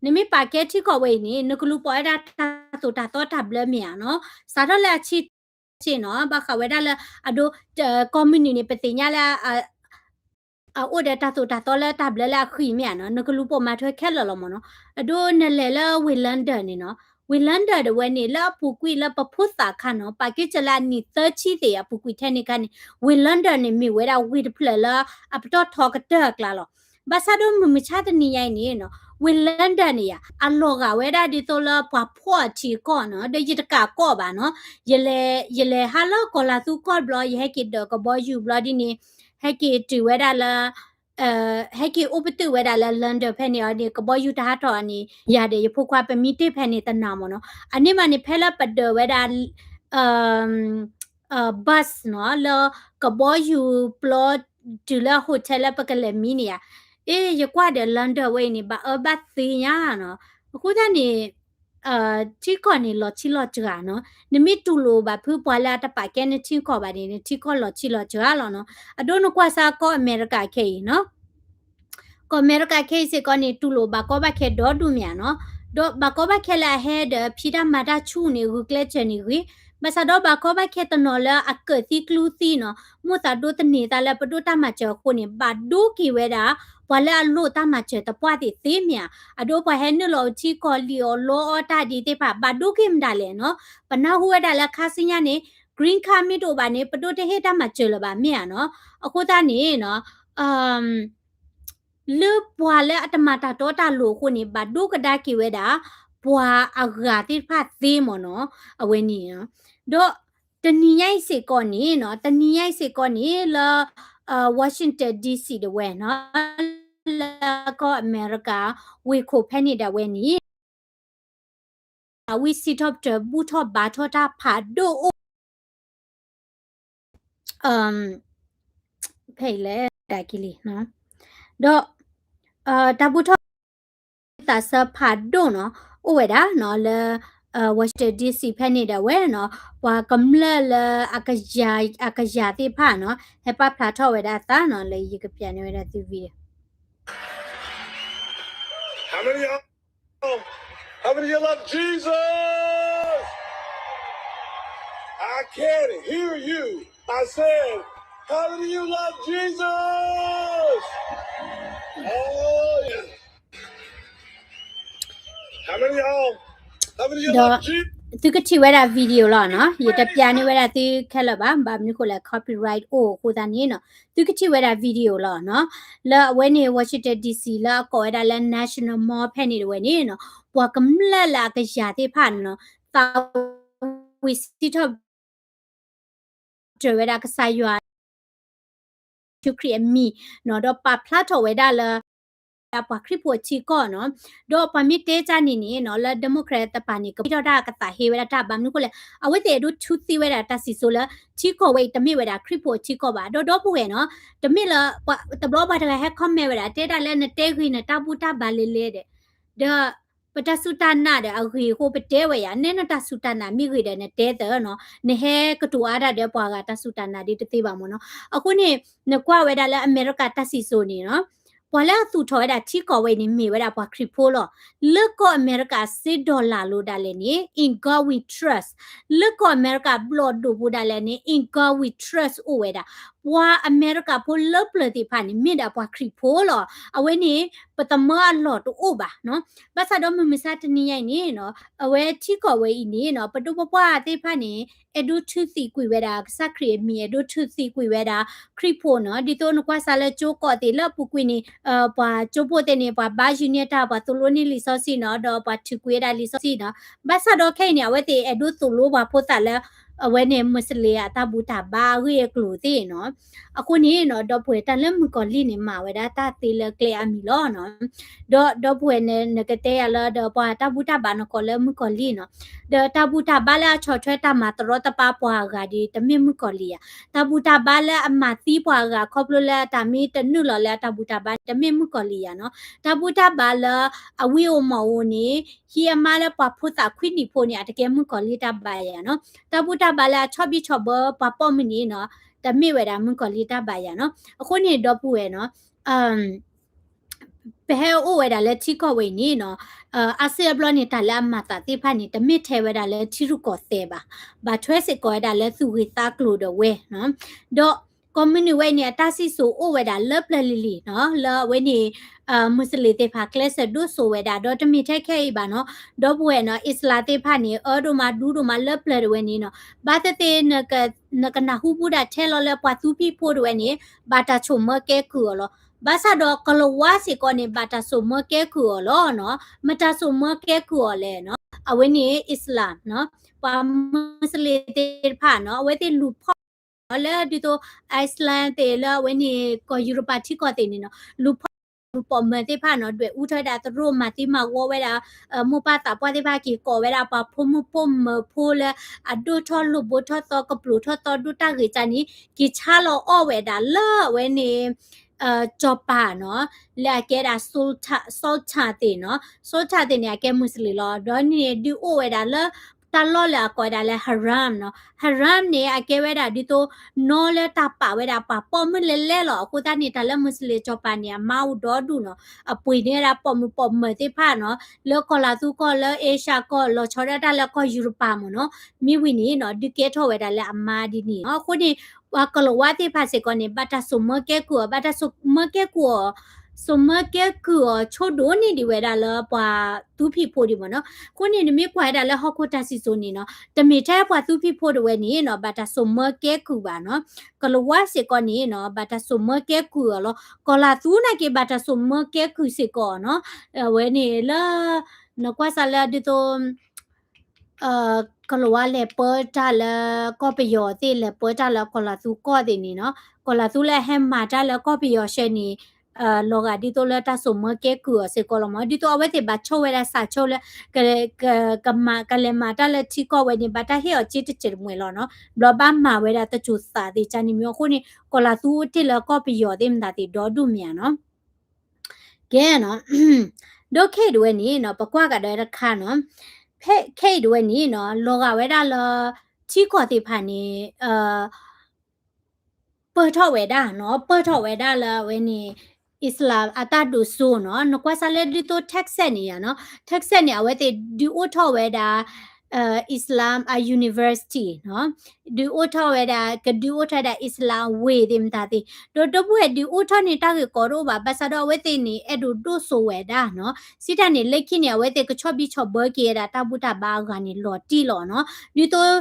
နမ့ၢ်ပာ်ကဲထံကီၢ်ဝဲအံၤန့ၣ် နကလူၤပိာ်ဝဲဒၣ်တၢ်သိၣ်တၢ်သီတၢ်ဘျၢမ့ၢ်ဧါနီၤ, စးထီၣ်လၢအဆံဆ့ၣ်နီၤ, ဘၣ်ဃးဝဲဒၣ်လၢအဒိ, ကိးမုၢ်နံၤန့ၣ် ပသ့ၣ်ညါလၢ အအိၣ်ဒီးတၢ်သိၣ်တၢ်သီလၢတၢ်ဘျၢလၢအဃံမ့ၢ်ဧါနီၤ, နကလူၤပိာ်မၤထွဲခဲလၢာ်လီၤမ့ၢ်နီၤ, အဒိနလဲၤလၢဝ့ၢ် London န့ၣ်နီၤ, ဝ့ၢ်လၢၣ်ဒၢၣ်ဒၣ်ဝဲန့ၣ် လၢအပူၤကွံာ်လၢပဖိသၣ်ခါနီၤ ပာ်က့ၤစၢၤလၢအနံၣ်သၢဆံသ့ၣ်အပူၤကွံာ်ထဲန့ၣ်ခါန့ၣ် ဝ့ၢ်လၢၣ်ဒၢၣ်န့ၣ် မ့ၢ်ဝဲဒၣ်ဝ့ၢ်တဖျၢၣ်လၢအပတီၢ်ထီကတၢၢ်အကျါလီၤ. ဘၣ်ဆၣ်ဒီးမုၢ်မဆါတနံၤညါအံၤန့ၣ်နီၤ ဝ့ၢ်လၢၣ်ဒၢၣ်န့ၣ်ယါ အလီၤဂာ်ဝဲဒၣ်ဒ်သိးလၢပှၤဖှီၣ်အထံအကီၢ်နီၤ ဒီးယတကးကီၢ်ဘၣ်နီၤ ယလဲၤ ယလဲၤဟးလၢကီၢ်လၤသူကီၢ်ဘျီ ယဟဲက့ၤဒၢးကဘီယူၤဘျီဒ်န့ၣ် ဟဲက့ၤတုၤဝဲဒၣ်လၢ ဟဲက့ၤအိၣ်ပတုာ်ဝဲဒၣ်လၢ London ဖဲန့ၣ်အီၤန့ၣ် ကဘီယူၤတဟးထီၣ်အီၤန့ၣ် ယၤဒီးယဖိခွါပမံတ့ၢ်ဖဲန့ၣ်တနၤမ့ၢ်နီၤ အန့ၣ်မးန့ၣ် ဖဲလၢပဒၢးဝဲဒၣ် bus နီၤ လၢကဘီယူၤပျီတုၤလၢ hotel လၢပကလဲၤမံန့ၣ်ယါ အ့ ယကွၢ်ဒီး London ဝဲအံၤန့ၣ် ဘၣ်အၢဘၣ်သီညါနီၤ အဃိသတးန့ၣ် ထံကီၢ်န့ၣ်လီၤဆံးလီၤစှၤနီၤ နမ့ၢ်တူၢ်လိာ်ဘၣ်ဖုပှၤလၢအတပာ်ကဲနထံကီၢ်ဘၣ်န့ၣ် နထံကီၢ်လီၤဆံးလီၤစှၤလီၤနီၤ အဒိနကွၢ်စၢ်ကီၢ်အမဲရကၤခဲအံၤနီၤ ကီၢ်အမဲရကၤခဲအံၤစ့ၢ်ကီးန့ၣ် တူၢ်လိာ်ဘၣ်ကီဘၣ်ခဲဒီဒူၣ်မ့ၢ်ဧါနီၤ ဒီးဘၣ်ကီဘၣ်ခဲလၢအဟဲဒီးဖံးတၢ်မၤတၢ်ဆူၣ်န့ၣ် ဂုာ်ကျဲးစၢးန့ၣ်ဂ့ၤ ဘၣ်ဆၣ်ဒီးဘၣ်ကီဘၣ်ခဲတနီၤလၢအကၢၣ်သံကျူသံနီၤ မိၢ်သးဒိတန့ၢ်သးလၢပဒိၣ်တၢ်မၤစၢၤအဃိန့ၣ် ဘၣ်ဒိက့ၤဝဲဒၣ် ပှၤလၢအလိၣ်တၢ်မၤစၢၤသပှၢ်သ့ၣ်သ့မ့ၢ်ဧါ အဒိပှၤဟဲနုာ်လီၤအထံကီၢ်လံာ်အီၤလီအီၣ်တၢ်ဒ်သ့ၣ်တဖၣ် ဘၣ်ဒိက့ၤမတၤလဲၣ်နီၤ ပနၢ်ဟူဝဲဒၣ်လၢခါဆူညါန့ၣ် green card မ့ၢ်တအိၣ်ဘၣ်န့ၣ် ပဒိၣ်တဟ့ၣ်တၢ်မၤစၢၤလၢၤဘၣ်မ့ၢ်ဧါနီၤ အဃိသတးန့ၣ်နီၤ လၢပှၤလၢအတမၤတၢ်တီတၢ်လိၤအဃိန့ၣ် ဘၣ်ဒိကဒါက့ၤဝဲဒၣ် ပှၤအဂၤသ့ၣ်တဖၣ်သ့မ့ၢ်နီၤ အဝဲန့ၣ် ဒီးတနံၤညါအံၤစ့ၢ်ကီးန့ၣ်နီၤ တနံၤညါအံၤစ့ၢ်ကီးန့ၣ် လၢ Washington D C ဒၣ်ဝဲနီၤ လၢကီၢ်အမဲရကၤ ဝ့ၢ်ခိၣ်ဖဲန့ၣ်ဒၣ်ဝဲန့ၣ် ဝံစံးထီၣ်ပတြၢၤဘူၣ်ထီၣ်ဘါထီၣ်တၢ်ဖးဒိၣ်အိၣ် ဖဲအံၤလဲၣ် ဒၣ်က့ၤလံနီၤ ဒီး တၢ်ဘူၣ်ထီၣ် သးစၢဖးဒိၣ်နီၤ အိၣ်ဝဲဒၣ်နီၤ လၢ Washington D C ဖဲန့ၣ်ဒၣ်ဝဲနီၤ ပှၤကမျၢၢ်လၢ အကယၤသ့ၣ်တဖၣ်နီၤ ဟဲပာ်ဖျါထီၣ်ဝဲဒၣ်အသးနီၤ လၢယကပျးန့ၢ်ဝဲဒၣ်သု video How many of y'all, how many of you love Jesus? I can't hear you. I said, how many of you love Jesus? Oh, yeah. How many of y'all, how many of you ဒီး love Jesus? သုကထံၣ်ဝဲဒၣ် video လီၤနီၤ ယတပျးန့ၢ်ဝဲဒၣ်သုခဲလၢာ်ဘၣ် ဘၣ်မနုၤဃိလဲၣ် copyright အိၣ်အဃိသတးန့ၣ်နီၤ သုကထံၣ်ဝဲဒၣ် video လီၤနီၤ လၢအဝဲန့ၣ် Washington D C လၢအကိးဝဲဒၣ်လၢ National Mall ဖဲန့ၣ်ဒၣ်ဝဲန့ၣ်နီၤ ပှၤကမျၢၢ်လၢအကယၤသ့ၣ်တဖၣ်နီၤ သးဝံစံးထီၣ် တြၢၤဝဲဒၣ်ကစၢ်ယွၤ ယ့ၣ်ၡူးခရံာ်အမံၤနီၤ ဒီးပာ်ဖျါထီၣ်ဝဲဒၣ်လၢ ပှၤခရံာ်ဖိအထံကီၢ်နီၤ ဒီးပှၤမ့ၢ်တဲတၢ်န့ၣ်န့ၣ်နီၤ လၢ Democrat တပၤန့ၣ် ကပှ့ၤထီၣ်တၢ်ကသးဟ့ဝဲဒၣ်တၢ် ဘၣ်မနုၤဃိလဲၣ် အဝဲသ့ၣ်အဲၣ်ဒိးထုးသံဝဲဒၣ်တၢ်စံၣ်စိၤလၢ ထံကီၢ်ဝဲအံၤတမ့ၢ်ဝဲဒၣ်ခရံာ်ဖိအထံကီၢ်ဘၣ် ဒီးဒီပုၢ်ဝဲၢ်နီၤ တမ့ၢ်လၢ တဘျီပှၤတဂၤဟဲ comment ဝဲဒၣ် တဲဒၣ်လၢနတဲဂ့ၤနတၢ်ဘူၣ်တၢ်ဘါလဲၤလဲၤဒီး ဒီး ပတၢ်စူၢ်တၢ်နာ်ဒီးအဂ့ၤအဃိပတဲဝဲယါ နဲနတၢ်စူၢ်တၢ်နာ်မ့ၢ်ဂ့ၤဒီးနတဲသၢနီၤ နဟဲကတိၤအါတၢ်ဒီးပှၤဂၤတၢ်စူၢ်တၢ်နာ်ဒ်တသ့ဘၣ်မ့ၢ်နီၤ အဃိန့ၣ် နကွၢ်ဝဲဒၣ်လၢအမဲရကၤတၢ်စံၣ်စိၤန့ၣ်နီၤ ပှၤလၢအသူၣ်ထီၣ်ဝဲဒၣ်ထံကီၢ်ဝဲအံၤန့ၣ် မ့ၢ်ဝဲဒၣ်ပှၤခရံာ်ဖိလီၤ. လၢကီၢ်အမဲရကၤစ့ဒီၣ်လၣ်လိၤဒၣ်လဲာ်န့ၣ် In God we trust လၢကီၢ်အမဲရကၤဘျီၣ်ဒိၣ်ပူၤဒၣ်လဲာ်န့ၣ် In God we trust အိၣ်ဝဲဒၣ် ပှၤအမဲရကၤဖိလၢပျၢၤသ့ၣ်တဖၣ်န့ၣ် မ့ၢ်ဒၣ်ပှၤခရံာ်ဖိလီၤ. အဝဲန့ၣ် ပသမၢအလီၢ်တအိၣ်ဘၣ်နီၤ. ဘၣ်ဆၣ်ဒီးမုၢ်မဆါတနံၤညါအံၤန့ၣ်နီၤ အဝဲထံကီၢ်ဝဲအံၤန့ၣ်နီၤ ပဒိၣ်ပပှၢ်သ့ၣ်တဖၣ်န့ၣ် အဲၣ်ဒိးထုးသံကွံာ်ဝဲဒၣ် ကစၢ်ခရံာ်အမံၤ အဲၣ်ဒိးထုးသံကွံာ်ဝဲဒၣ် ခရံာ်ဖိနီၤ. ဒ်သိးနကွၢ်စၢ်လၢကၠိကီးသ့ၣ်လၢအပူၤကွံာ်န့ၣ် ပှၤကၠိဖိသ့ၣ်န့ၣ် ပှၤဘါယုၢ်န့ၢ်တၢ် ပှၤသိၣ်လိန့ၢ်လံာ်စီဆှံနီၤ ဒီးပှၤထုးကွံာ်ဝဲဒၣ်လံာ်စီဆှံနီၤ. ဘၣ်ဆၣ်ဒီးခဲအံၤန့ၣ် အဝဲသ့ၣ်အဲၣ်ဒိးသိၣ်လိပှၤဖိသၣ်လၢ အဝဲန့ၣ် Muslim အတၢ်ဘူၣ်တၢ်ဘါအဂ့ၢ်အကျိၤသ့ၣ်နီၤ. အဃိန့ၣ်နီၤ ဒီပုၢ်ဝဲၢ် တၢ်လၢမုၣ်ကီၤလံၢ်န့ၣ် မၤဝဲဒၣ်တၢ်သ့လၢကျဲအါမံၤလီၤနီၤ. ဒီးဒီပုၢ်ဝဲၢ် နကတဲယၤလၢ ဒီးပှၤတၢ်ဘူၣ်တၢ်ဘါနကိးလၢမုၣ်ကီၤလံၢ်နီၤ. ဒီးတၢ်ဘူၣ်တၢ်ဘါလၢအဆီၣ်ထွဲတၢ်မၤတရီတပါပှၤအဂၤဒီး တမ့ၢ်မုၣ်ကီၤလံၢ်ယၤ. တၢ်ဘူၣ်တၢ်ဘါလၢအမၤသံပှၤအဂၤခီဖျိလၢတၢ်မ့ၢ်တနုာ်လီၤလၢအတၢ်ဘူၣ်တၢ်ဘါန့ၣ် တမ့ၢ်မုၣ်ကီၤလံၢ်ယၤနီၤ. တၢ်ဘူၣ်တၢ်ဘါလၢအဝံအိၣ်မီၣ်အိၣ်န့ၣ် ဟံးအမါလၢပှၤဖိသၣ်ခွံနံၣ်ဖိန့ၣ် အတကဲမုၣ်ကီၤလံၢ်တၢ်ဘါယၤနီၤ. တၢ်ဘူၣ်တၢ်ဘါလၢအဆီၣ်ဘံၣ်ဆီၣ်ဘၢပှၤပိာ်မုၣ်န့ၣ်နီၤ တမ့ၢ်ဝဲဒၣ်မုၣ်ကီၤလံၢ်တၢ်ဘါယၤနီၤ. အဃိန့ၣ် ဒီပုၢ်ဝဲၢ်နီၤ ပဟဲအိၣ်ဝဲဒၣ်လၢထံကီၢ်ဝဲအံၤန့ၣ်နီၤ အါစုအါဘျီန့ၣ် တၢ်လၢအမၤသးသ့ၣ်တဖၣ်န့ၣ် တမ့ၢ်ထဲဝဲဒၣ်လၢထံရူၢ်ကီၢ်သဲးဘၣ်, ဘၣ်ထွဲစ့ၢ်ကီးဝဲဒၣ်လၢသူၣ်ဂ့ၤသးကျိၤဒီးဝဲနီၤ. ဒီး ကိးမုၢ်နံၤဝဲအံၤန့ၣ် အတၢ်စံၣ်စိၤအိၣ်ဝဲဒၣ်လၢပျၢၤလံၤလံၤနီၤ, လၢအဝဲန့ၣ် မူစလ့ၣ်သ့ၣ်တဖၣ်ကျဲးစၢးဒိၣ်စိဝဲဒၣ် ဒီးတမ့ၢ်ထဲခဲအံၤဘၣ်နီၤ, ဒီပုၢ်ဝဲၢ်နီၤ အံၣ်စလၣ်သ့ၣ်တဖၣ်န့ၣ် အၢဒိၣ်မးဒူဒိၣ်မးလၢပျၢၤတဝဲန့ၣ်နီၤ, ဘၣ်သ့ၣ်သ့ၣ် နကနၢ်ဟူဘူးဒၣ်ထဲလီၤလၢပှၤသူဖံးဖိတဝဲန့ၣ် ဘၣ်တၢ်ဆိၣ်မၢကဲကုၢ်အီၤလီၤ. ဘၣ်ဆၣ်ဒီးကလၤဝါစ့ၢ်ကီးန့ၣ် ဘၣ်တၢ်ဆိၣ်မၢကဲကုၢ်အီၤလီၤနီၤ, မတၤဆိၣ်မၢကဲကုၢ်အီၤလဲၣ်နီၤ, အဝဲန့ၣ် Islam နီၤ, ပှၤမူစလ့ၣ်သ့ၣ်တဖၣ်နီၤ, အဝဲသ့ၣ်လူၤဖီၣ် လၢဒ်သိး Iceland သ့ၣ်လၢအဝဲန့ၣ် ကီၢ်ယူရပၤထံကီၢ်သ့ၣ်န့ၣ်နီၤ, လူၤဖီၣ်ပိာ်မုၣ်သ့ၣ်တဖၣ်နီၤ, ဒွဲၣ်အူထီၣ်ဝဲဒၣ်သရိာ် မၤသံမၤဝီဝဲဒၣ် မိၢ်ပၢ်သးပှၢ်သ့ၣ်တဖၣ် က့ၤကိးဝဲဒၣ်ပှၤဖိမုၣ်ဖိမုၣ်ဖိလၢ အဒိၣ်ထီၣ်လိာ်ဘိထီၣ်သီ ကပျိာ်ထီၣ်သီဒိၣ်တၢ်ဂ့ၢ်ကၢ်န့ၣ် က့ၤဆါလီၤအီၣ်ဝဲဒၣ်လၢအဝဲန့ၣ် စီၤပၤနီၤ, လၢအကဲဒၣ် Sultan သ့ၣ်နီၤ, Sultan သ့ၣ်န့ၣ် အကဲမူစလ့ၣ်လီၤ. ဒီးန့ၣ်ဒုးအိၣ်ဝဲဒၣ်လၢ တၢ်လီၢ်လၢအကိးဝဲဒၣ်လၢ Haram နီၤ, Haram န့ၣ် အကဲဝဲဒၣ်ဒ်သိး နီၢ်လၢတၢ်ပာ်ဝဲဒၣ်ပှၤပိာ်မုၣ်လဲၤလဲၤလီၤ. အဃိသတးန့ၣ် တၢ်လၢမူစလ့ၣ်စီၤပၤန့ၣ် အမါအိၣ်ဒီဒူၣ်နီၤ, အပှ့ၤန့ၢ်ဝဲဒၣ်ပိာ်မုၣ်ပိာ်မုၣ်သ့ၣ်တဖၣ်နီၤ, လၢကီၢ်လၤသူကီၢ် လၢအ့ရှၢၣ်ကီၢ် လီၤဆီဒၣ်တၢ်လၢကီၢ်ယူရပၤမ့ၢ်နီၤ, မ့ၢ်ဝံၤန့ၣ်နီၤ ဒုးကဲထီၣ်ဝဲဒၣ်လၢအမါဒ်န့ၣ်နီၤ. အဃိန့ၣ် ပှၤကလၤဝါသ့ၣ်တဖၣ်စ့ၢ်ကီးန့ၣ် ဘၣ်တၢ်ဆိၣ်မၢကဲကုၢ်အီၤ, ဘၣ်တၢ်ဆိၣ်မၢကဲကုၢ်အီၤ, ဆိၣ်မၢကဲကုၢ်အီၤ ဆိဒိၣ်န့ၢ်ဒံးဝဲဒၣ်လၢပှၤသူဖံးဖိဒံးမ့ၢ်နီၤ. အဃိန့ၣ် နမ့ၢ်ကွၢ်ဝဲဒၣ်လၢဟီၣ်ခိၣ်တၢ်စံၣ်စိၤန့ၣ်နီၤ, တမ့ၢ်ထဲပှၤသူဖံးဖိတဝဲန့ၣ်နီၤ ဘၣ်တၢ်ဆိၣ်မၢကဲကုၢ်ဘၣ်နီၤ. ကလၤဝါစ့ၢ်ကီးန့ၣ်နီၤ ဘၣ်တၢ်ဆိၣ်မၢကဲကုၢ်အီၤလီၤ. ကီၢ်လၤသူနာ်က့ ဘၣ်တၢ်ဆိၣ်မၢကဲကုၢ်စ့ၢ်ကီးနီၤ. အဝဲန့ၣ်လၢ နကွၢ်စၢ်လၢဒ်သိး ကလၤဝါလဲၤပၢတၢ်လၢကီၢ်ပယီၤသ့ၣ် လဲၤပၢတၢ်လၢကီၢ်လၤသူကီၢ်သ့ၣ်န့ၣ်နီၤ, ကီၢ်လၤသူလၢအဟဲမၤတၢ်လၢကီၢ်ပယီၤဆှၢန့ၣ် လီၤဂာ်ဒ်သိးလၢတၢ်ဆိၣ်မၢကဲကုၢ်အီၤစ့ၢ်ကီးလီၤမ့ၢ်. ဒ်သိးအဝဲသ့ၣ်ဘၣ်ဆိၣ်ဝဲဒၣ်စးဆိလၢ က ကမၤ ကလဲၤမၤတၢ်လၢထံကီၢ်ဝဲန့ၣ် ဘၣ်တၢ်ဟ့ၣ်အီၤစ့တစဲးတမှဲၤလီၤနီၤ. ဘျီဘၣ်မၤဝဲဒၣ်တစိၤသးသ့ၣ်ကန့ၣ်မ့ၢ်အဃိန့ၣ် ကီၢ်လၤသူအိၣ်တ့ၢ်လၢကီၢ်ပယီၤသ့ၣ်မတၤသ့ၣ်ဒီဒူၣ်မ့ၢ်ဧါနီၤ. ကဲနီၤ, ဒီးခဲအံၤတဝဲန့ၣ်နီၤ ပကွၢ်ကဒီးတခါနီၤ, ခဲအံၤတဝဲန့ၣ်နီၤ လီၤဂာ်ဝဲဒၣ်လၢ ထံကီၢ်သ့ၣ်တဖၣ်န့ၣ် ပၢၢ်ထီၣ်ဝဲဒၣ်နီၤ, ပၢၢ်ထီၣ်ဝဲဒၣ်လၢအဝဲန့ၣ် Islam အတၢ်ဒိၣ်စိနီၤ. နကွၢ်စၢ်လၢဒ်သိး Texas န့ၣ်ယါနီၤ, Texas န့ၣ် အဝဲသ့ၣ်ဒုးအိၣ်ထီၣ်ဝဲဒၣ် Islam အ university နီၤ, ဒုးအိၣ်ထီၣ်ဝဲဒၣ် ကဒုးအိၣ်ထီၣ်ဝဲဒၣ် Islam ဝ့ၢ်သ့ၣ်မတၤသ့ၣ်, ဒီးဒီပုၢ်ဝဲၢ်ဒုးအိၣ်ထီၣ်န့ၣ် တၢ်ဂ့ၢ်ကီတအိၣ်ဘၣ်, ဘၣ်ဆၣ်ဒီးအဝဲသ့ၣ်န့ၣ် အဲၣ်ဒိးဒိၣ်စိဝဲဒၣ်နီၤ. စံးတၢ်န့ၣ် လၢခံန့ၣ် အဝဲသ့ၣ်ကဆီဘံၣ်ဆီဘၢက့ၤဝဲဒၣ်တၢ်ဘူၣ်တၢ်ဘါအဂၤန့ၣ်လီၤတံၢ်လီၤနီၤ. ဒ်သိး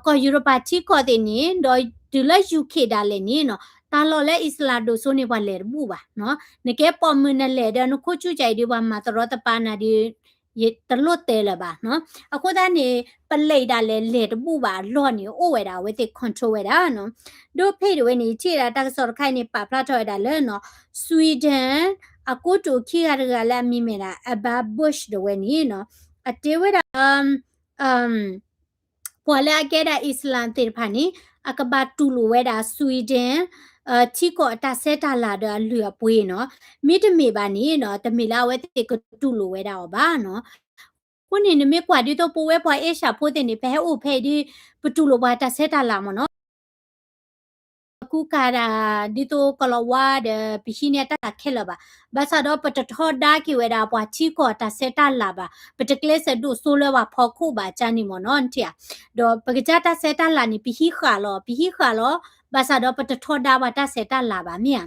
ကီၢ်ယူရပၤထံကီၢ်သ့ၣ်န့ၣ် ဒီးတုၤလၢ UK ဒၣ်လဲာ်န့ၣ်နီၤ, တၢ်လီၢ်လၢ Islam ဒိၣ်စိန့ၣ် ပှၤလဲၤတဘူၣ်ဘၣ်နီၤ. နကဲပိာ်မုၣ်နလဲၤဒီးနခိၣ်ဆူၣ်ကၢ်အံၤဒီး ပှၤမၤသရီသပါနၤဒီး ယတလိၣ်တဲလၢၤဘၣ်နီၤ. အဃိသတးန့ၣ် ပလဲၤဒၣ်လဲာ်လဲၤတဘူၣ်ဘၣ်အလီၢ်န့ၣ် အိၣ်ဝဲဒၣ် အဝဲသ့ၣ် control ဝဲဒၣ်နီၤ. ဒီးဖဲအံၤတဝဲန့ၣ် ထံၣ်ဒၣ်တၢ်ကစီၣ်တခါအံၤန့ၣ် ပာ်ဖျါထီၣ်ဝဲဒၣ်လၢနီၤ Sweden အကိတိာ်ခံဂၤတဂၤလၢအမံၤမ့ၢ်ဒၣ် Ebba Busch တဝဲန့ၣ်နီၤ, အတဲဝဲဒၣ်လၢ ပှၤလၢအကဲဒၣ် Islam သ့ၣ်တဖၣ်န့ၣ် အကဘၣ်တူၢ်လိာ်ဝဲဒၣ် Sweden ထံကီၢ်အတၢ်ဆဲးတၢ်လၤဒီးအလုၢ်အပှ့ၤနီၤ. မ့တမ့ၢ်ဘၣ်န့ၣ်နီၤ တမ့ၢ်လၢအဝဲသ့ၣ်ကတူၢ်လိာ်ဝဲဒၣ်အီၤဘၣ်နီၤ. အဃိန့ၣ် နမ့ၢ်ကွၢ်ဒ်သိးပဝဲပှၤအ့ရှၢၣ်ဖိသ့ၣ်န့ၣ် ပဟဲအိၣ်ဖဲအံၤဒီး ပတူၢ်လိာ်ပှၤတၢ်ဆဲးတၢ်လၤမ့ၢ်နီၤ. ပကူကၤဒၣ် ဒ်သိးကလီၤဝါဒီး ပဟံးန့ၢ်တၢ်ခဲလၢာ်ဘၣ်. ဘၣ်ဆၣ်ဒီးပတထီဒါက့ၤဝဲဒၣ်ပှၤထံကီၢ်တၢ်ဆဲးတၢ်လၤဘၣ်. ပတကျဲးစၢးဒိၣ်စိလၢပှၤဖီခိၣ်ဘၣ်ကန့ၣ်မ့ၢ်နီၤ နထံၣ်ဧါ. ဒီးပကစၢ်တၢ်ဆဲးတၢ်လၤန့ၣ် ပဟံးဃာ်လီၤ, ပဟံးဃာ်လီၤ. ဘၣ်ဆၣ်ဒီးပတထီဒါပှၤတၢ်ဆဲးတၢ်လၤဘၣ်မ့ၢ်ဧါနီၤ.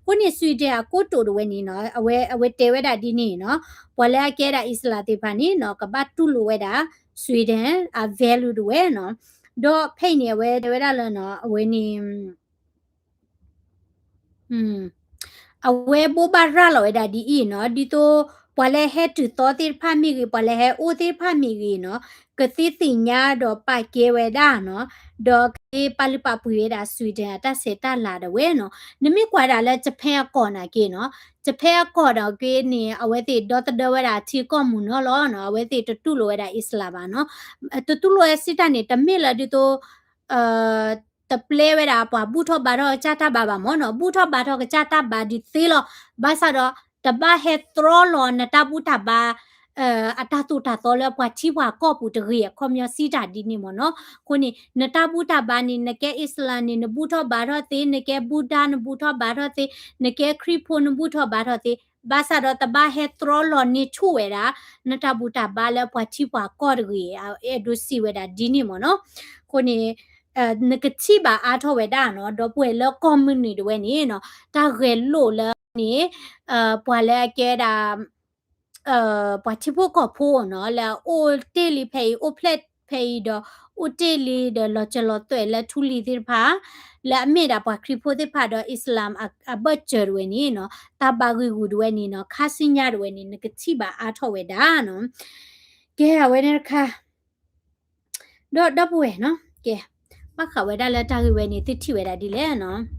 အဃိန့ၣ် Sweden အကိတိာ်တဝဲန့ၣ်နီၤ အဝဲ အဝဲတဲဝဲဒၣ်ဒ်န့ၣ်နီၤ, ပှၤလၢအကဲဒၣ် Islam သ့ၣ်တဖၣ်န့ၣ်နီၤ ကဘၣ်တူၢ်လိာ်ဝဲဒၣ် Sweden အ value တဝဲနီၤ. ဒီးဖဲအံၤန့ၣ် အဝဲတဲဝဲဒၣ်လၢနီၤ အဝဲန့ၣ် အဝဲဘိးဘၣ်ရၤလီၤဝဲဒၣ်ဒ်အံၤနီၤ, ဒ်သိး ပှၤလၢဟဲတုၤသီသ့ၣ်တဖၣ်မ့ၢ်ဂ့ၤ, ပှၤလၢဟဲအိၣ်သ့ၣ်တဖၣ်မ့ၢ်ဂ့ၤနီၤ, ကသ့သ့ၣ်ညါဒီးပာ်ကဲဝဲဒၣ်နီၤ, ဒီးကသ့ပာ်လုၢ်ပာ်ပှ့ၤဝဲဒၣ် Sweden အတၢ်ဆဲးတၢ်လၤတဝဲနီၤ. နမ့ၢ်ကွၢ်ဒၣ်လၢ Japan အကီၢ်နာ်က့နီၤ, Japan အကီၢ်နာ်က့န့ၣ် အဝဲသ့ၣ်ဒီသဒၢဝဲဒၣ်ထံကီၢ်မုၢ်နီၤလီၤနီၤ, အဝဲသ့ၣ်တတူၢ်လိာ်ဝဲဒၣ် Islam ဘၣ်နီၤ. တတူၢ်လိာ်ဝဲစံးတၢ်န့ၣ် တမ့ၢ်လၢဒ်သိး တပျဲဝဲဒၣ်ပှၤဘူၣ်ထီၣ်ဘါထီၣ်ကစၢ်တၢ်ဘါဘၣ်မ့ၢ်နီၤ, ဘူၣ်ထီၣ်ဘါထီၣ်ကစၢ်တၢ်ဘါဒုးသ့လီၤ. ဘၣ်ဆၣ်ဒီး တဘၣ်ဟဲသြီလီၤနတၢ်ဘူၣ်တၢ်ဘါ အတၢ်သိၣ်တၢ်သီလၢပှၤထံပှၤကီၢ်ပူၤတဂ့ၤအခီပညီစံးတၢ်ဒ်န့ၣ်မ့ၢ်နီၤ. အဃိန့ၣ် နတၢ်ဘူၣ်တၢ်ဘါန့ၣ် နကဲ Islam န့ၣ် နဘူၣ်ထီၣ်ဘါထီၣ်သ့, နကဲ Buddha နဘူၣ်ထီၣ်ဘါထီၣ်သ့, နကဲခရံာ်ဖိနဘူၣ်ထီၣ်ဘါထီၣ်သ့, ဘၣ်ဆၣ်ဒီးတဘၣ်ဟဲသြီလီၤန့ၢ်ဆူၣ်ဝဲဒၣ် နတၢ်ဘူၣ်တၢ်ဘါလၢပှၤထံပှၤကီၢ်တဂ့ၤ, အဲၣ်ဒိးစံးဝဲဒၣ်ဒ်န့ၣ်မ့ၢ်နီၤ. အဃိန့ၣ် နကထံၣ်ဘၣ်အါထီၣ်ဝဲဒၣ်နီၤ, ဒီပုၢ်ဝဲၢ်လၢကီၢ်မုၢ်နုာ်ဒၣ်ဝဲန့ၣ်နီၤ, တၢ်ဂဲၤလိာ်လၢန့ၣ် ပှၤလၢအကဲဒၣ် ပှၤထံဖိကီၢ်ဖိနီၤ, လၢအအိၣ်တ့ၢ်လံဖဲအံၤ အိၣ်ဖျဲၣ်ဖဲအံၤဒီး အိၣ်တ့ၢ်လံဒီးလီၤစၢၤလီၤသွဲၣ်လၢထူလံၤသ့ၣ်တဖၣ် လၢအမ့ၢ်ဒၣ်ပှၤခရံာ်ဖိသ့ၣ်တဖၣ်ဒီး Islam အဘၢၣ်စၢၤဒၣ်ဝဲန့ၣ်နီၤ, တၢ်ဘၣ်ဂံာ်ဂူာ်ဒၣ်ဝဲန့ၣ်နီၤ, ခါဆူညါဒၣ်ဝဲန့ၣ် နကထံၣ်ဘၣ်အါထီၣ်ဝဲဒၣ်နီၤ. ကဲ အဝဲန့ၣ်တခါ ဒီးဒီပုၢ်ဝဲၢ်နီၤ, ကဲ ဘၣ်ဃးဝဲဒၣ်လၢတၢ်ဂ့ၢ်ဝဲန့ၣ် သုထံၣ်ဝဲဒၣ်ဒ်လဲၣ်နီၤ.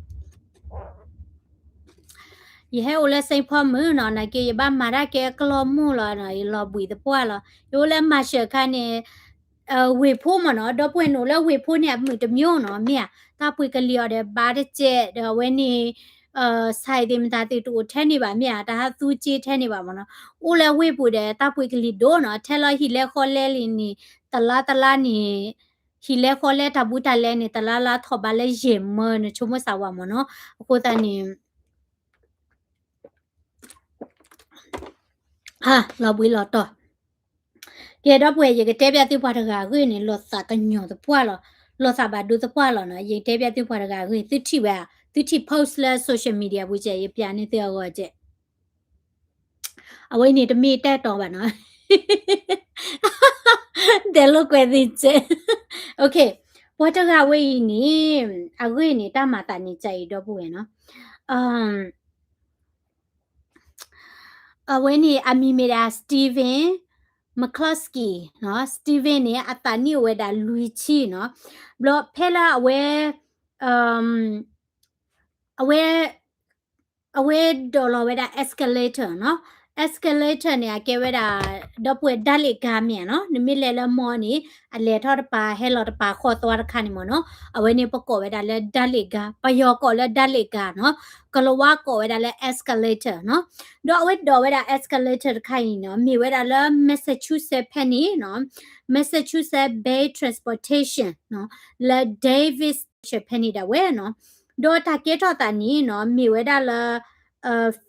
ယဟဲအိၣ်လၢ Saint Paul မုၢ်နီၤ, နာ်က့ ယဘၣ်မၤတၢ်ကဲကလီၤမိၢ်လီၤနီၤ, ယလီၤဘှံးသပှၢ်လီၤ. ယအိၣ်လၢ Marshall အခါန့ၣ် ဝ့ၢ်ဖိမ့ၢ်နီၤ, ဒီပုၢ်ဝဲၢ်န့ၣ်အိၣ်လၢဝ့ၢ်ဖိန့ၣ် အမုာ်တမျိုးနီၤ, မ့ၢ်ဧါ, တၢ်ပှ့ၤကလံၤအီၤဒီးဘါတကဲး ဒီးအဝဲန့ၣ် ဆိုင်သ့ၣ်မတၤသ့ၣ်တအိၣ်ထဲန့ၣ်ဘၣ် မ့ၢ်ဧါ, တၢ်ဟးသူက့ထဲန့ၣ်ဘၣ်မ့ၢ်နီၤ, အိၣ်လၢဝ့ၢ်ပူၤဒီး တၢ်ပှ့ၤကလံၤဒိၣ်နီၤ, ထဲလီၤဟံၣ်လဲဃီလဲလံန့ၣ် တလါတလါန့ၣ် ဟံၣ်လဲဃီလဲတၢ်ဘူးတၢ်လဲန့ၣ် တလါလါထီၣ်ဘးလၢယဲၢ်မၢ နဆိကမိၣ်စၢ်ဝဲမ့ၢ်နီၤ, အဃိသတးန့ၣ် လီၤဘှံးလီၤတီၤ ကဲ ဒီပုၢ်ဝဲၢ် ယကတဲပျးသုပှၤတဂၤအဂ့ၢ်န့ၣ် လီၤသးကညီၤသပှၢ်လီၤ, လီၤသးဘၣ်ဒိသပှၢ်လီၤနီၤ, ယကတဲပျးသုပှၤတဂၤအဂ့ၢ် သုထံၣ်ဝဲ, သုထံၣ် post လၢ social media ပူၤကဲ ယပျးန့ၢ်သုအဂီၢ်ကဲ အဝဲန့ၣ်တမ့ၢ်တၢ်တီဘၣ်နီၤ, တဲလိာ်ကွဲသ့ကဲ, ပှၤတဂၤဝဲအံၤန့ၣ် အဂ့ၢ်န့ၣ် တၢ်မၤသးန့ၣ်ကဲအံၤ ဒီပုၢ်ဝဲၢ်နီၤ အဝဲန့ၣ် အမံၤမ့ၢ်ဒၣ် Steven McCloskey နီၤ, Steven န့ၣ် အသးနံၣ်အိၣ်ဝဲဒၣ်လွံၢ်ဆံနီၤ, ဘျီဖဲလၢအဝဲ အဝဲ အဝဲဒိးလီၤဝဲဒၣ် escalator နီၤ, escalator န့ၣ် အကဲဝဲဒၣ် ဒီပုၢ်ဝဲၢ် ဓာတ်လှေကား မ့ၢ်ဧါနီၤ, နမ့ၢ်လဲၤလၢ mall န့ၣ် အလဲၤထီၣ်တပၤ ဟဲလီၤတပၤ ဃီသွါတခါန့ၣ်မ့ၢ်နီၤ, အဝဲန့ၣ်ပကိးဝဲဒၣ်လၢ ဓာတ်လှေကား, ပယီၤကိးလၢ ဓာတ်လှေကား နီၤ, ကလၤဝါကိးဝဲဒၣ်လၢ escalator နီၤ, ဒီးအဝဲဒိးဝဲဒၣ် escalator တခါအံၤနီၤ မ့ၢ်ဝဲဒၣ်လၢ Massachusetts ဖဲန့ၣ်နီၤ, Massachusetts Bay Transportation နီၤ, လၢ Davis Station ဖဲန့ၣ်ဒၣ်ဝဲနီၤ, ဒီးတၢ်ကဲထီၣ်သးန့ၣ်နီၤ မ့ၢ်ဝဲဒၣ်လၢ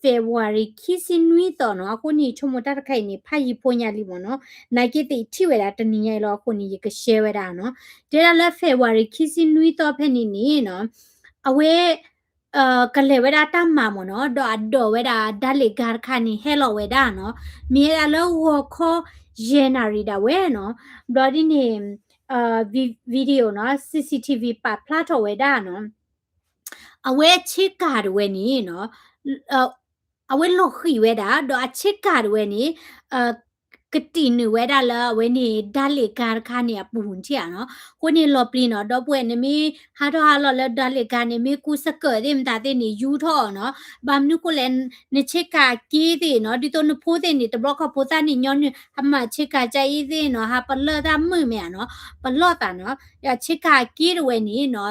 February ခံဆံနွံသီနီၤ, အဃိန့ၣ် ဆိကမိၣ်တၢ်တခါအံၤန့ၣ် ဖးယံၤဖိညါလံမ့ၢ်နီၤ, နာ်က့သ့ၣ်ထံၣ်ဝဲဒၣ်တနံၤညါအံၤလီၤ, အဃိန့ၣ် ယက share ဝဲဒၣ်နီၤ, တဲဒၣ်လၢ February ခံဆံနွံသီဖဲန့ၣ်န့ၣ်နီၤ, အဝဲ ကလဲၤဝဲဒၣ်တၢ်မၤမ့ၢ်နီၤ, ဒီးအဒိးဝဲဒၣ် ဓာတ်လှေကား တခါန့ၣ် ဟဲလီၤဝဲဒၣ်နီၤ, မ့ၢ်ဝဲဒၣ်လၢဂီၤခီ ယဲၢ်နၣ်ရံၣ်ဒၣ်ဝဲနီၤ, ဘျီဒ်န့ၣ် video နီၤ CCTV ပာ်ဖျါထီၣ်ဝဲဒၣ်နီၤ, အဝဲဆ့ကၤဒၣ်ဝဲန့ၣ်နီၤ, အဝဲလီၤဃံၤဝဲဒၣ် ဒီးအဆ့ကၤဒၣ်ဝဲန့ၣ် ကတံာ်နုာ်ဝဲဒၣ်လၢအဝဲန့ၣ် ဓာတ်လှေကား တခါန့ၣ်အပူၤထံၣ်ဧါနီၤ, အဃိန့ၣ်လီၤပျံၤနီၤ, ဒီပုၢ်ဝဲၢ် နမ့ၢ်ဟးထီၣ်ဟးလီၤလၢ ဓာတ်လှေကား န့ၣ် မ့ၢ်ကူစကၢၢ်သ့ၣ်မတၤသ့ၣ်န့ၣ် ယူထီၣ်အီၤနီၤ, ဘၣ်မနုၤဃိလဲၣ် နဆ့ကၤအက့သ့ၣ်နီၤ, ဒ်သိးနဖိသ့ၣ်န့ၣ် တဘျီခီဖိသၣ်န့ၣ်ညီနုၢ် ဟးမၤဆ့ကၤကအ့သ့ၣ်နီၤ, ဟးပလၢၢ်တၢ်မုာ်မ့ၢ်ဧါနီၤ, ပလီၢ်သးနီၤ, ဆ့ကၤအက့တဝဲန့ၣ်နီၤ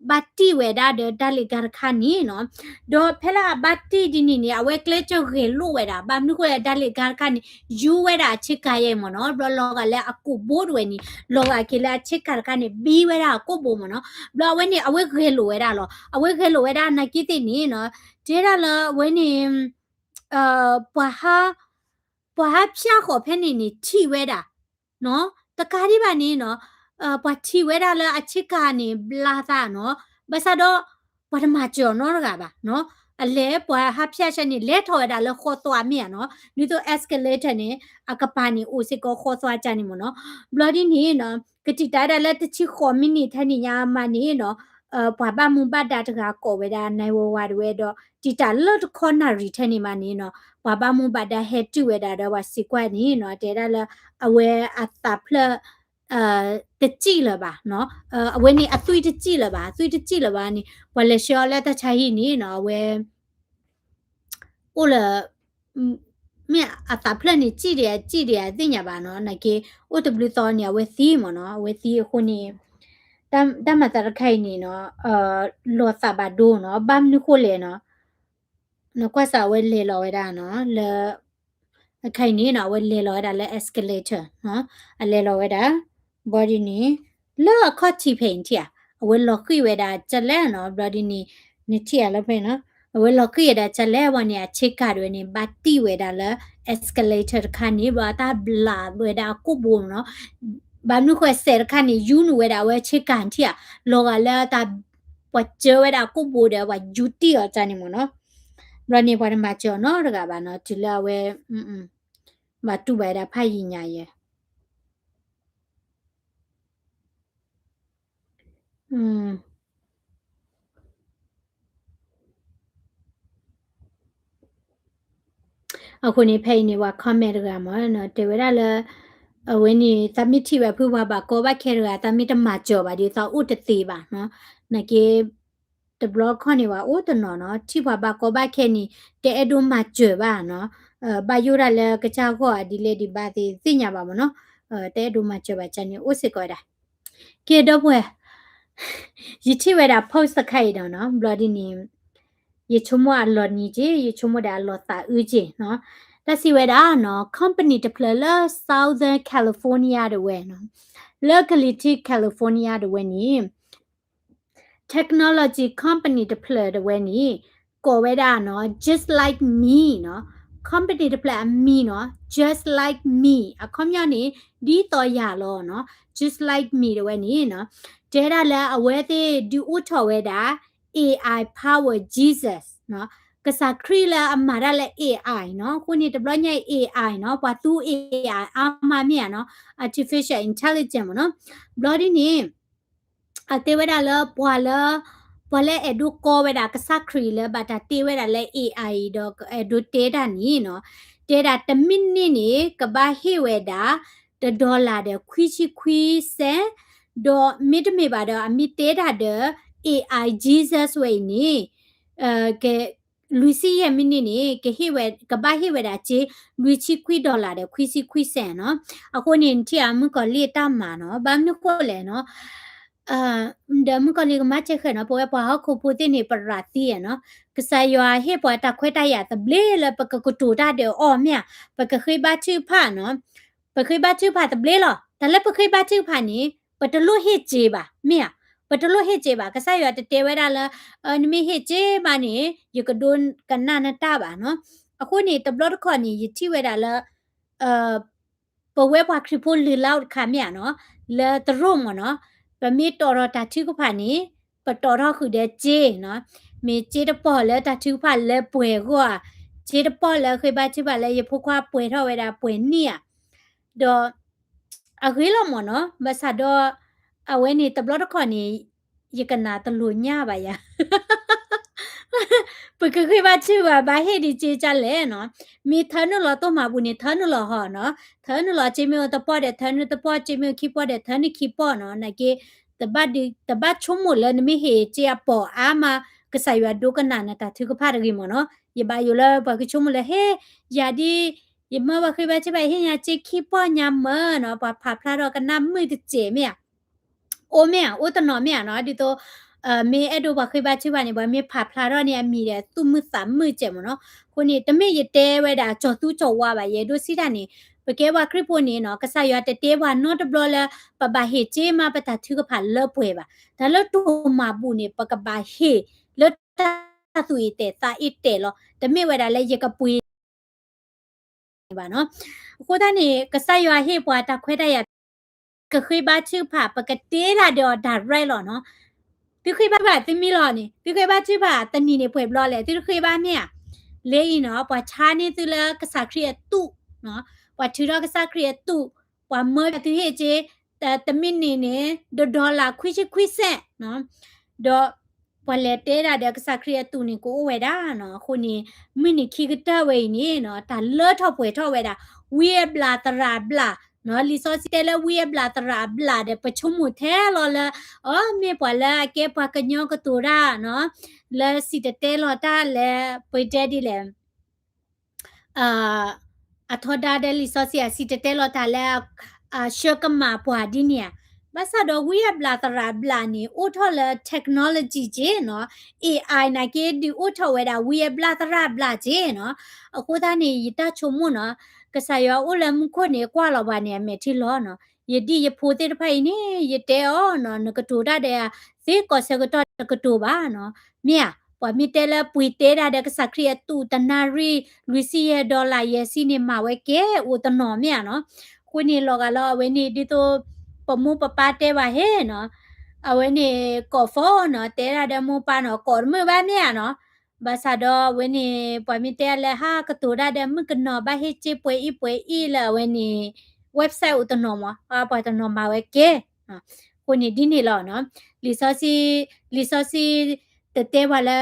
ဘၣ်တံၢ်ဝဲဒၣ်ဒီး ဓာတ်လှေကား တခါန့ၣ်နီၤ, ဒီးဖဲလၢအဘၣ်တံၢ်ဒ်န့ၣ်န့ၣ် အဝဲကျဲးစၢးဂဲၤလိာ်ဝဲဒၣ်, ဘၣ်မနုၤဃိလဲၣ် ဓာတ်လှေကား တခါန့ၣ် ယူဝဲဒၣ်အဆ့ကၤယဲမ့ၢ်နီၤ, ဘျီလီၤဂာ်လၢအကိာ်ဘိတဝဲန့ၣ် လီၤဂာ်က့ၤလၢအဆ့ကၤတခါန့ၣ် ဘံဝဲဒၣ်အကိာ်ဘိမ့ၢ်နီၤ, ဘျီအဝဲန့ၣ် အဝဲဂဲၤလိာ်ဝဲဒၣ်လီၤ, အဝဲဂဲၤလိာ်ဝဲဒၣ်နာ်က့သ့ၣ်န့ၣ်နီၤ, တဲဒၣ်လၢအဝဲန့ၣ် ပှၤဟး ပှၤဟးဖၠၣ်ဃီၤဖဲန့ၣ်န့ၣ် ထံၣ်ဝဲဒၣ် နီၤ, တကးဒံးဘၣ်န့ၣ်နီၤ, ပှၤထံၣ်ဝဲဒၣ်လၢအဆ့ကၤန့ၣ် ဘျါသးနီၤ, ဘၣ်ဆၣ်ဒီး ပှၤတမၤစၢၤအီၤနီတဂၤဘၣ်နီၤ, အလဲၤပှၤဟးဖၠၣ်ဆၢန့ၣ် လဲၤထီၣ်ဝဲဒၣ်လၢဃီသွါမ့ၢ်ဧါနီၤ, ဒ်သိး escalator န့ၣ် အကပၤန့ၣ် အိၣ်စ့ၢ်ကီးဃီသွါကၢ်န့ၣ်မ့ၢ်နီၤ, ဘျီဒ်န့ၣ်နီၤ ကတံာ်တာ်ဝဲဒၣ်လၢတဆံဃိးမံးနံးထဲန့ၣ်ညါမးန့ၣ်နီၤ, ပှၤဘၣ်မူဘၣ်ဒါတဂၤကိးဝဲဒၣ် နၢၤဝဲဝါ တဝဲဒီး တံာ်တာ်လၢတခီနၣ်ရံၣ်ထဲန့ၣ်မးန့ၣ်နီၤ, ပှၤဘၣ်မူဘၣ်ဒါဟဲတုၤဝဲဒၣ်ဒီး ပှၤစံးကွၢ်န့ၣ်နီၤ, တဲဒၣ်လၢ အဝဲအသးဖျၢၣ် တစံၣ်လၢၤဘၣ်နီၤ, အဝဲန့ၣ်အသွံၣ်တစံၣ်လၢၤဘၣ်, အသွံၣ်တစံၣ်လၢၤဘၣ်န့ၣ် ပှၤလဲၤဆှၢအီၤလၢတၢ်ဆါဟံၣ်န့ၣ်နီၤ, အဝဲ အိၣ်လၢ မ့ၢ်အသးဖျၢၣ်န့ၣ် စံၣ်ဒံးဧါ စံၣ်ဒံးဧါ သ့ၣ်ညါဘၣ်နီၤ, နာ်က့ အိၣ်တဘျုးသီန့ၣ် အဝဲသံမ့ၢ်နီၤ, အဝဲသံအဃိန့ၣ် တၢ်မၤသးတခါအံၤန့ၣ်နီၤ, လီၤသးဘၣ်ဒိနီၤ, ဘၣ်မနုၤဃိလဲၣ်နီၤ, နကွၢ်စးအဝဲလဲၤလီၤဝဲဒၣ်နီၤ, လၢ အခါအံၤန့ၣ်နီၤ အဝဲလဲၤလီၤဝဲဒၣ်လၢ escalator နီၤ, အလဲၤလီၤဝဲဒၣ် ဘျီဒ်န့ၣ် လၢအခီၣ်ထံးဖဲအံၤထံၣ်ဧါ, အဝဲလီၤဃံၤဝဲဒၣ်ကလဲၣ်နီၤ, ဘျီဒ်န့ၣ် နထံၣ်ဧါလၢဖဲနီၤ, အဝဲလီၤဃံၤဝဲဒၣ်ကလဲၣ်ဝဲန့ၣ် အဆ့ကၤဒၣ်ဝဲန့ၣ် ဘၣ်တံၢ်ဝဲဒၣ်လၢ escalator တခါန့ၣ် ဘျီအတၢ်ဘျးဝဲဒၣ်အကိာ်ဘိနီၤ, ဘၣ်မနုၤဃိစဲးတခါန့ၣ် ယူနုာ်ဝဲဒၣ်အဝဲဆ့ကၤထံၣ်ဧါ, လီၤဂာ်လၢတၢ် ပှၤစၢဝဲဒၣ်ကိၣ်ဘိဒီး ပှၤယူတံၢ်အီၤတၢ်န့ၣ်မ့ၢ်နီၤ. ဘျီန့ၣ် ပှၤတမၤစၢၤအီၤနီတဂၤဘၣ်နီၤ, တုၤလၢအဝဲ ဘၣ်တူၢ်ဘၣ်ဝဲဒၣ်ဖးယံာ်ညါယဲ အဃိန့ၣ် ဖဲအံၤန့ၣ် ပှၤ comment တဂၤမ့ၢ်နီၤ တဲဝဲဒၣ်လၢ အဝဲန့ၣ် သးမ့ၢ်ထံၣ်ဝဲဖုပှၤဘၣ်ကီဘၣ်ခဲတဂၤ သးမ့ၢ်တမၤစၢၤဘၣ်ဒီး သးအိၣ်တသ့ဘၣ်နီၤ. နာ်က့ တဘျီခီန့ၣ် ပှၤအိၣ်တနီၤနီၤ ထံၣ်ပှၤဘၣ်ကီဘၣ်ခဲန့ၣ် တအဲၣ်ဒိးမၤစၢၤဘၣ်နီၤ. ဘၣ်ယိၣ်ဒၣ်လၢကစၢ်ဂီၢ်ဒ်လဲၣ်ဒံးဘၣ်သ့ၣ်သ့ၣ်ညါဘၣ်မ့ၢ်နီၤ. တအဲၣ်ဒိးမၤစၢၤဘၣ်ကန့ၣ် အိၣ်စ့ၢ်ကီးဝဲဒၣ် ကဲ ဒီပုၢ်ဝဲၢ် ယထံၣ်ဝဲဒၣ် post တခါအံၤဒီးနီၤ ဘျီဒ်န့ၣ် ယဆိကမိၣ်အလီၤနံၤက့ၤ ယဆိကမိၣ်ဒီးအလီၤသးအုးက့ၤနီၤ. တၢ်စံးဝဲဒၣ်နီၤ company တဖျၢၣ်လၢ Southern California တဝဲနီၤ လၢကလံၤထံး California တဝဲန့ၣ် technology company တဖျၢၣ်တဝဲန့ၣ် ကိးဝဲဒၣ်နီၤ just like me နီၤ. company တဖျၢၣ်အမံၤနီၤ just like me အခီပညီန့ၣ် ဒ်သိးယၤလီၤနီၤ. just like me တဝဲန့ၣ်နီၤ တဲဒၣ်လၢအဝဲသ့ၣ်ဒုးအိၣ်ထီၣ်ဝဲဒၣ် AI power Jesus နီၤ. ကစၢ်ခရံာ်လၢအမၤတၢ်လၢ AI နီၤ. အဃိန့ၣ် တဘျီညါ AI နီၤ ပှၤသူ AI အါမးမ့ၢ်ဧါနီၤ artificial intelligence မ့ၢ်နီၤ. ဘျီဒ်န့ၣ် အတဲဝဲဒၣ်လၢပှၤလၢ ပှၤလၢအဲၣ်ဒိးကီဝဲဒၣ်ကစၢ်ခရံာ်လၢဘၣ်တၢ်တ့ဝဲဒၣ်လၢ AI ဒီးအဲၣ်ဒိးတဲတၢ်န့ၣ်နီၤ တဲဒၣ်တမံးနံးန့ၣ် ကဘၣ်ဟ့ၣ်ဝဲဒၣ် တ dollar ဒီးခွံဆံခွံစဲး, ဒီးမ့တမ့ၢ်ဘၣ်ဒီး အမ့ၢ်တဲတၢ်ဒီး AI Jesus ဝဲအံၤန့ၣ် က လွံၢ်ဆံယဲၢ်မံးနံးန့ၣ် ကဟ့ၣ်ဝဲ ကဘၣ်ဟ့ၣ်ဝဲဒၣ်စ့ လွံၢ်ဆံခွံ dollar ဒီးခွံဆံခွံစဲးနီၤ. အဃိန့ၣ် နထံၣ်အမုၣ်ကီၤလံၢ်တၢ်မၤနီၤ ဘၣ်မနုၤဃိလဲၣ်နီၤ ဒီးမုၣ်ကီၤလံၢ်ကမၤစၢၤဃဲနီၤ ပဝဲပှၤဟီၣ်ခိၣ်ဖိသ့ၣ်န့ၣ် ပရၤသံနီၤ ကစၢ်ယွၤဟ့ၣ်ပှၤတၢ်ခွဲးတၢ်ယာ်သဘျ့လၢပကကတိၤတၢ်ဒီးအီၤမ့ၢ်ဧါ, ပကဃ့ဘါထုကဖၣ်နီၤ ပဃ့ဘါထုကဖၣ်သဘျ့လီၤ. တၢ်လၢပဃ့ဘါထုကဖၣ်န့ၣ် ပတလိၣ်ဟ့ၣ်စ့ဘၣ် မ့ၢ်ဧါ. ပတလိၣ်ဟ့ၣ်စ့ဘၣ်. ကစၢ်ယွၤတတဲဝဲဒၣ်လၢ နမ့ၢ်ဟ့ၣ်စ့မးန့ၣ် ယကဒိကနၣ်နတၢ်ဘၣ်နီၤ. အဃိန့ၣ် တဘျီတခီၣ်န့ၣ် ယထံၣ်ဝဲဒၣ်လၢ ပဝဲပှၤခရံာ်ဖိလုၢ်လၢ်အိၣ်တခါမ့ၢ်ဧါနီၤ လၢတရိၣ်မ့ၢ်နီၤ ပမ့ၢ်တီၣ်ထီၣ်တၢ်ထုကဖၣ်န့ၣ် ပတီၣ်ထီၣ်ဃုာ်ဒီးစ့နီၤ မ့ၢ်စ့တပီၢ်လၢတၢ်ထုကဖၣ်လၢပှဲၤအဂီၢ်ဧါ, စ့တပီၢ်လၢဃ့ဘါထုကဖၣ်လၢယဖိခွါပှဲၤထီၣ်ဝဲဒၣ်ပှဲၤနံၣ်ဧါ, ဒီး အဂ့ၤလီၤမ့ၢ်နီၤ ဘၣ်ဆၣ်ဒီး အဝဲန့ၣ်တဘျီတခီၣ်န့ၣ် ယကနၣ်တလိၣ်ညၣ်ဘၣ်ယၤ ပကဃ့ဘါထုကဖၣ်ဘၣ်ဟ့ၣ်ဒံးစ့ကလဲၣ်နီၤ, မ့ၢ်ထၢနုာ်လီၤတိၢ်မၤဘူၣ်န့ၣ် ထၢနုာ်လီၤဟီနီၤ, ထၢနုာ်လီၤစ့မ့ၢ်အိၣ်တပီၢ်ဒီး ထၢနုာ်တပီၢ် စ့မ့ၢ်အိၣ်ခံပီၢ်ဒီး ထၢနုာ်ခံပီၢ်နီၤ, နာ်က့ တဘၣ်ဆိကမိၣ်လၢနမ့ၢ်ဟ့ၣ်စ့အပိာ်အါမး ကစၢ်ယွၤဒိကနၣ်နတၢ်ထုကဖၣ်တဂ့ၤမ့ၢ်နီၤ, ယဘၣ်ယိၣ်လၢပှၤကဆိကမိၣ်လၢ ဟ့ၣ် ယၤဒ် ယမၢပှၤဃ့ဘါထုကဖၣ် ဟ့ၣ်ညါစ့ခံပီၢ်ညါမၢ်နီၤ, ပှၤဖးဖျါထီၣ်ကနၣ်မုာ်တစဲးမ့ၢ်ဧါ အိၣ်မ့ၢ်ဧါ, အိၣ်တနီၤမ့ၢ်ဧါနီၤ, ဒ်သိး မ့ၢ်အဲၣ်ဒိးပှၤဃ့ဘါထုကဖၣ်န့ၣ် ပှၤမ့ၢ်ဖးဖျါထီၣ်န့ၣ် အမံၤဒီးသူၣ်မုာ်သးမုာ်စဲးမ့ၢ်နီၤ, အဃိန့ၣ် တမ့ၢ်ယတဲဝဲဒၣ်ကၠီၤသူကၠီၤဝါဘၣ်, ယအဲၣ်ဒိးစံးတၢ်န့ၣ် ပကဲပှၤခရံာ်ဖိန့ၣ်နီၤ, ကစၢ်ယွၤတတဲပှၤနီတဘျီလၢ ပဘၣ်ဟ့ၣ်စ့မးပတၢ်ထုကဖၣ်လၢပှဲၤဘၣ်, တၢ်လၢတိၢ်မၤဘူၣ်န့ၣ် ပကဘၣ်ဟ့ၣ်လၢတၢ်သူၣ်အံၤတဲာ်သးအံၤတဲာ်လီၤ, တမ့ၢ်ဝဲဒၣ်လၢယကပှ့ၤ ဘၣ်နီၤ. အဃိသတးန့ၣ် ကစၢ်ယွၤဟ့ၣ်ပှၤတၢ်ခွဲးတၢ်ယာ် ကဃ့ဘါထုကဖၣ် ပကတဲတၢ်ဒီးအီၤ direct လီၤနီၤ. သုဃ့ဘါထုကဖၣ် သုမံလီၤန့ၣ် သုဃ့ဘါထုကဖၣ် တနံၤန့ၣ်ပှဲၤဘျီလဲၣ် သုတဃ့ဘါမ့ၢ်ဧါ. လၢအံၤနီၤ ပှၤဆါန့ၢ်သုလၢကစၢ်ခရံာ်အသူး, ပှၤထုးထီၣ်ကစၢ်ခရံာ်အသူး, ပှၤမၢပှၤသုဟ့ၣ်စ့ တမံးနံးန့ၣ် တ dollar ခွံဆံခွံစဲး ဒီး ပှၤလဲၤတဲဒၣ်ဒီးကစၢ်ခရံာ်အသူးန့ၣ် ကအိၣ်ဝဲဒၣ်နီၤ. အဃိန့ၣ် မုၢ်နံၤခံကတၢၢ်ဝဲအံၤန့ၣ်နီၤ တၢ်လၢထီၣ်ပှဲၤထီၣ်ဝဲဒၣ် ဝံအဘျၣ်သရၣ်အဘျၣ်နီၤ. လံာ်စီဆှံတဲလၢဝံအဘျၣ်သရၣ်အဘျၣ်ဒီး ပဆိကမိၣ်ထဲလီၤလၢ အီ မ့ၢ်ပှၤလၢအကဲပှၤကညီကတိၤတၢ်နီၤ, လၢစံၣ်တဲၤတဲလီၤတၢ်လၢ ပတဲဒ်လဲၣ် အထီဒါဒီးလံာ်စီဆှံ အစံၣ်တဲၤတဲလီၤတၢ်လၢ အဆှၢကမၣ်ပှၤဒ်န့ၣ်ဧါ. ဘၣ်ဆၣ်ဒီးဝံအဘျၣ်သရၣ်အဘျၣ်န့ၣ် အိၣ်ထီၣ်လၢ technology က့နီၤ, AI နာ်က့ဒုးအိၣ်ထီၣ်ဝဲဒၣ်ဝံအဘျၣ်သရၣ်အဘျၣ်က့နီၤ. အဃိသတးန့ၣ် ယတၢ်ဆိကမိၣ်နီၤ, ကစၢ်ယွၤအိၣ်လၢမူခိၣ်န့ၣ် ကွၢ်လီၤပှၤန့ၣ် အမဲာ်ထံလီၤနီၤ. ယဒ်ယဖိသ့ၣ်တဖၣ်အံၤန့ၣ် ယတဲအီၤနီၤ, နကတိၤတၢ်ဒီးယၤ သ့ကီၢ်ဆၢကတီၢ်တကတိၤဘၣ်နီၤ. မ့ၢ်ဧါ, ပှၤမ့ၢ်တဲလၢပှ့ၤတဲဒၣ်ဒီးကစၢ်ခရံာ်အသူးတနၣ်ရံၣ် လွံၢ်ဆံယဲၢ် dollar ယဲၢ်ဆံန့ၣ် မၤဝဲကဲအိၣ်တနီၤမ့ၢ်ဧါနီၤ. အဃိန့ၣ်လီၤဂာ်လၢအဝဲန့ၣ် ဒ်သိး ပမိၢ်ပပၢ်တဲဘၣ်ဟ့ၣ်နီၤ, အဝဲန့ၣ်ကိးဖီနီၤ, တဲဒၣ်ဒီးမိၢ်ပၢ်နီၤ, ကိးတမုာ်ဘၣ်မ့ၢ်ဧါနီၤ. ဘၣ်ဆၣ်ဒီးအဝဲန့ၣ် ပှၤမ့ၢ်တဲအလဲၣ်ဟးကတိၤဒၣ်ဒီးမုၣ်ကနီၤဘၣ်ဟ့ၣ်စ့ပှဲၤအံၣ်ပှဲၤအံၣ်လၢအဝဲန့ၣ် website အိၣ်တနီၤမး, ပှၤတနီၤမၤဝဲကဲ အဃိန့ၣ်ဒ်န့ၣ်လီၤနီၤ. လံာ်စီဆှံ, လံာ်စီဆှံတတဲပှၤလၢ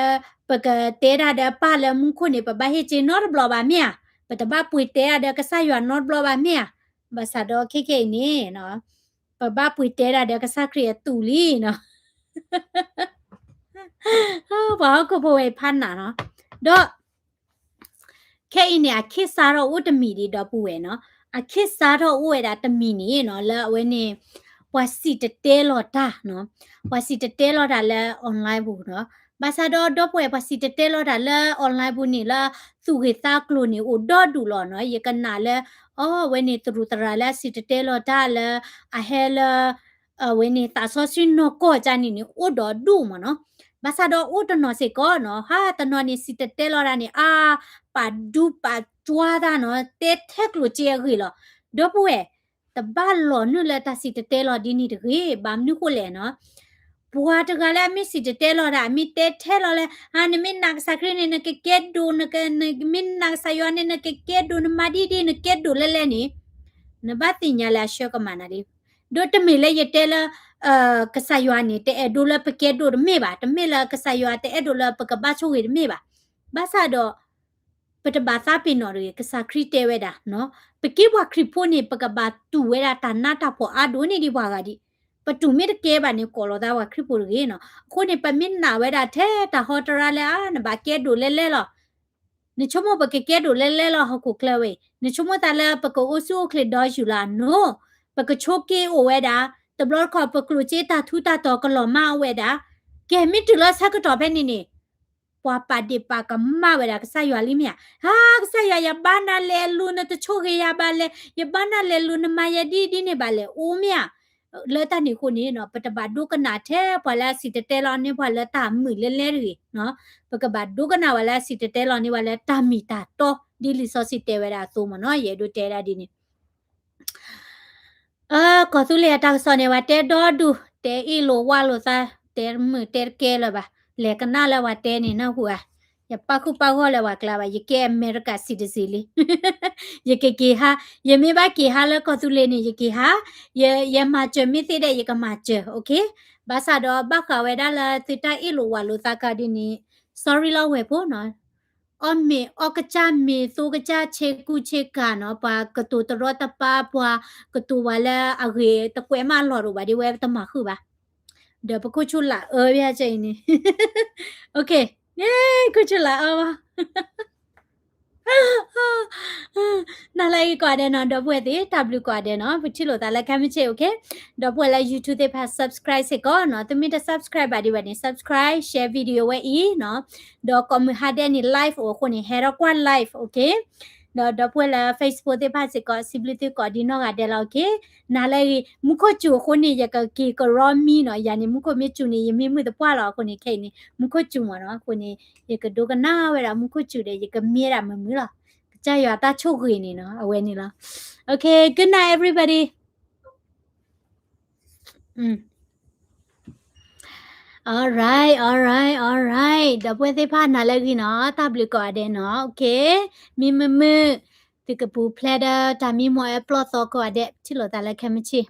ပကတဲဒၣ်ဒီးပၢ်လၢမူခိၣ်န့ၣ် ပဘၣ်ဟ့ၣ်စ့နီတဘျီဘၣ်မ့ၢ်ဧါ, ပတဘၣ်ပှ့ၤတဲဒၣ်ဒီးကစၢ်ယွၤနီတဘျီဘၣ်မ့ၢ်ဧါ. ဘၣ်ဆၣ်ဒီးခဲခဲအံၤန့ၣ် ပဘၣ်ပှ့ၤတဲဒၣ်ဒီးကစၢ်ခရံာ်အတူးလံနီၤ. ပှၤဟီၣ်ခိၣ်ဖိဝဲအံၤဖးနးနီၤ. ဒီး ခဲအံၤန့ၣ် အခ့ၣ်စးထီၣ်အိၣ်တမံၤဒံးဒီပုၢ်ဝဲၢ်နီၤ, အခ့ၣ်စးထီၣ်အိၣ်ဝဲဒၣ်တမံၤန့ၣ်နီၤ လၢအဝဲန့ၣ် ပှၤစံၣ်တဲၤတဲလီၤတၢ်နီၤ, ပှၤစံၣ်တဲၤတဲလီၤတၢ်လၢ online ပူၤနီၤ. ဘၣ်ဆၣ်ဒီးဒီပုၢ်ဝဲၢ် ပှၤစံၣ်တဲၤတဲလီၤတၢ်လၢ online ပူၤန့ၣ် လၢသူၣ်ဂ့ၤသးကျိၤန့ၣ် အိၣ်ဒီဒူၣ်လီၤနီၤ. ယကနၣ်လၢ အဝဲန့ၣ်သရူးသရၣ်လၢအစံၣ်တဲၤတဲလီၤတၢ်လၢ အဟဲလၢ အဝဲန့ၣ်သးစီဆှံနီၢ်ကီၢ်ကၢ်န့ၣ်န့ၣ် အိၣ်ဒီဒူၣ်မးနီၤ. ဘၣ်ဆၣ်ဒီးအိၣ်တနီၤစ့ၢ်ကီးနီၤ, ဟးတနီၤန့ၣ် စံၣ်တဲၤတဲလီၤတၢ်န့ၣ် အါ ပာ်ဒူပာ်ကၠွါတၢ်နီၤ, တဲထဲကျိၣ်စ့အဂ့ၢ်လီၤ. ဒီပုၢ်ဝဲၢ် တဘၣ်လီၤနုာ်လၢတၢ်စံၣ်တဲၤတဲလီၤဒ်န့ၣ်တဂ့ၤ. ဘၣ်မနုၤဃိလဲၣ်နီၤ, ပှၤတဂၤလၢအမ့ၢ်စံၣ်တဲၤတဲလီၤတၢ် အမ့ၢ်တဲထဲလီၤလၢ အ နမ့ၢ်နာ်ကစၢ်ခရံာ်န့ၣ် နကကဲဒိၣ်, နမ့ၢ်နာ်ကစၢ်ယွၤန့ၣ် နကကဲဒိၣ်, နမၤဒ်ဒ် နကဲဒိၣ်လဲလဲန့ၣ် နဘၣ်သ့ၣ်ညါလၢအဆှၢကမၣ်နၤလံ. ဒီးတမ့ၢ်လၢယတဲလၢ ကစၢ်ယွၤန့ၣ် တအဲၣ်ဒိးလၢပကဲဒိၣ်တမ့ၢ်ဘၣ်, တမ့ၢ်လၢကစၢ်ယွၤတအဲၣ်ဒိးလၢပကဘၣ်ဆိၣ်ဂ့ၤတမ့ၢ်ဘၣ်. ဘၣ်ဆၣ်ဒီး ပတဘၣ်သးပ့ၤနီၣ်တဂ့ၤ, ကစၢ်ခရံာ်တဲဝဲဒၣ်နီၤ, ပက့ၢ်ပှၤခရံာ်ဖိန့ၣ် ပကဘၣ်တူၢ်ဝဲဒၣ်တၢ်နးတၢ်ဖှီၣ်အါဒိၣ်န့ၢ်ဒံးပှၤဂၤဒံး. ပတူၢ်မ့ၢ်တကဲဘၣ်န့ၣ် ကိးလီၤသးပှၤခရံာ်ဖိတဂ့ၤနီၤ. အဃိန့ၣ် ပမ့ၢ်နာ်ဝဲဒၣ်ထဲတၢ်ဟီတရါလၢ အါ နဘၣ်ကဲဒိၣ်လဲလဲလီၤ. နဆိကမိၣ်ပကကဲဒိၣ်လဲလဲလီၤ ဟီၣ်ခိၣ်ချၢဝဲအံၤ, နဆိကမိၣ်သးလၢပကအိၣ်ဆူၣ်အိၣ်ချ့ဒီးယူၤလၢအနိ, ပကဆိးက့အိၣ်ဝဲဒၣ်, တဘျီတခီၣ်ပကျိၣ်စ့တၢ်ထူးတၢ်တီၤကလီၤမၢ်အိၣ်ဝဲဒၣ်. ကဲ မ့ၢ်တုၤလၢဆၢကတီၢ်ဖဲန့ၣ်န့ၣ် ပှၤပာ်ဒ့ၣ်ပာ်ကမၣ်ဝဲဒၣ်ကစၢ်ယွၤလံမ့ၢ်ဧါ. ဟါ ကစၢ်ယွၤ ယဘါနၤလဲၤလူၤ နတဆိၣ်ဂ့ၤယၤဘၣ်လဲၣ်, ယဘါနၤလဲၤလူၤ နမၤယၤဒ်ဒ်န့ၣ်ဘၣ်လဲၣ်, အိၣ်မ့ၢ်ဧါ. လၢတၢ်န့ၣ်အဃိန့ၣ်နီၤ ပတဘၣ်ဒိကနၣ်ထဲပှၤလၢအစံၣ်တဲၤတဲလီၤန့ၢ်ပှၤလၢတၢ်မုာ်လဲလဲတဂ့ၤနီၤ. ပကဘၣ်ဒိကနၣ်ပှၤလၢအစံၣ်တဲၤတဲလီၤန့ၢ်ပှၤလၢတၢ်မ့ၢ်တၢ်တီ ဒ်လံာ်စီဆှံတဲဝဲဒၣ်အသိးမ့ၢ်နီၤ. ယအဲၣ်ဒိးတဲဒၣ်ဒ်န့ၣ် အ ကီၢ်သူလ့ၤအတၢ်ကစီၣ်န့ၣ် ပှၤတဲဒီဒူၣ်, တဲအ့ၣ်လိာ်ဝါလိာ်သး, တဲမုာ်တဲတကဲလၢၤဘၣ်. လဲၤကနၣ်လၢပှၤတဲန့ၣ်နၢ်ဟူဧါ. ယပာ်ဃုာ်ပာ်ဂီၢ်လၢပှၤကျါဘၣ်, ယကဲ America citizen လံ. ယကက့ၤဟါ, ယမ့ၢ်ဘၣ်က့ၤဟါလၢကီၢ်သူလ့ၤန့ၣ် ယက့ၤဟါ, ယ ယမၤစၢၤမ့ၢ်သ့ဒဲး ယကမၤစၢၤ, okay. ဘၣ်ဆၣ်ဒီးဘၣ်ဃးဝဲဒၣ်လၢသုတၢ်အ့ၣ်လိာ်ဝါလိာ်သးခါဒ်န့ၣ် sorry လီၤဝဲၢ်ဖိနီၤ. အီၣ်မ့ၤအီၣ်ကစၢ်မ့ၤ သိကစၢ်ဆ့ကူဆ့ကၤနီၤ, ပှၤကတိၤတရီတပါ ပှၤကတိၤဝဲလၢအဂ့ၤတကွဲးမးလီၤဒိၣ်ဘၣ်ဒ်ဝဲတမၤဃုာ်ဘၣ်. ဒီးပခိၣ်ဆူၣ်လၢအၢဘၣ်အံၤန့ၣ်, okay, ခိၣ်ဆူၣ်လၢအၢဘၣ်. နၤလၢအဂ့ၤကိးဂၤဒဲးနီၤ, ဒီပုၢ်ဝဲၢ်သ့ၣ် တၢ်ဘျုးကိးဂၤဒဲးနီၤ, ပထံၣ်လိာ်သးလၢခဲမုၢ်ဆ့ၣ်, okay. ဒီပုၢ်ဝဲၢ်လၢ YouTube သ့ၣ်တဖၣ် subscribe စ့ၢ်ကီးနီၤ, သုမ့ၢ်တ subscribe ဘၣ်ဒံးဘၣ်န့ၣ် subscribe, share video ဝဲအံၤနီၤ, ဒီးကိးမုၢ်ဟါဒဲးန့ၣ် live အိၣ်အဃိန့ၣ် ဟဲထီၣ်ကွၢ် live, okay. ဒီးဒီပုၢ်ဝဲၢ်လၢ Facebook သ့ၣ်တဖၣ်စ့ၢ်ကီး စံးဘျုးသုကိးဒံးနီၢ်ဂၤဒဲးလီၤ, okay. နၤလၢအဂ့ၤ မူခိၣ်စူၤအဃိန့ၣ် ယကက့ၤကရီမံနီၤ, ယၤန့ၣ် မူခိၣ်မ့ၢ်စူၤန့ၣ် ယမ့ၢ်မုၢ်သပှၢ်လီၤ, အဃိန့ၣ် ခဲအံၤန့ၣ် မူခိၣ်စူၤမ့ၢ်နီၤ, အဃိန့ၣ် ယကဒိကနၣ်ဝဲဒၣ်မူခိၣ်စူၤဒီး ယကမံဝဲဒၣ်မုာ်မုာ်လီၤ. ကစၢ်ယွၤတၢ်ဆိၣ်ဂ့ၤန့ၣ်နီၤ, အဝဲန့ၣ်လီၤ. Okay, good night everybody. All right, all right, all right. ဒီပုၢ်ဝဲၢ်သ့ၣ်တဖၣ်နၤလၢအဂ့ၤနီၤ, တၢ်ဘျုးကိးဂၤဒဲးနီၤ, okay. မံမုာ်မုာ်, သုကပူၤဖျဲးဒီးတၢ်မံမီၢ်အပျီၢ်သီကိးဂၤဒဲး, ထံၣ်လိာ်သးလၢခဲမုၢ်ဆ့ၣ်.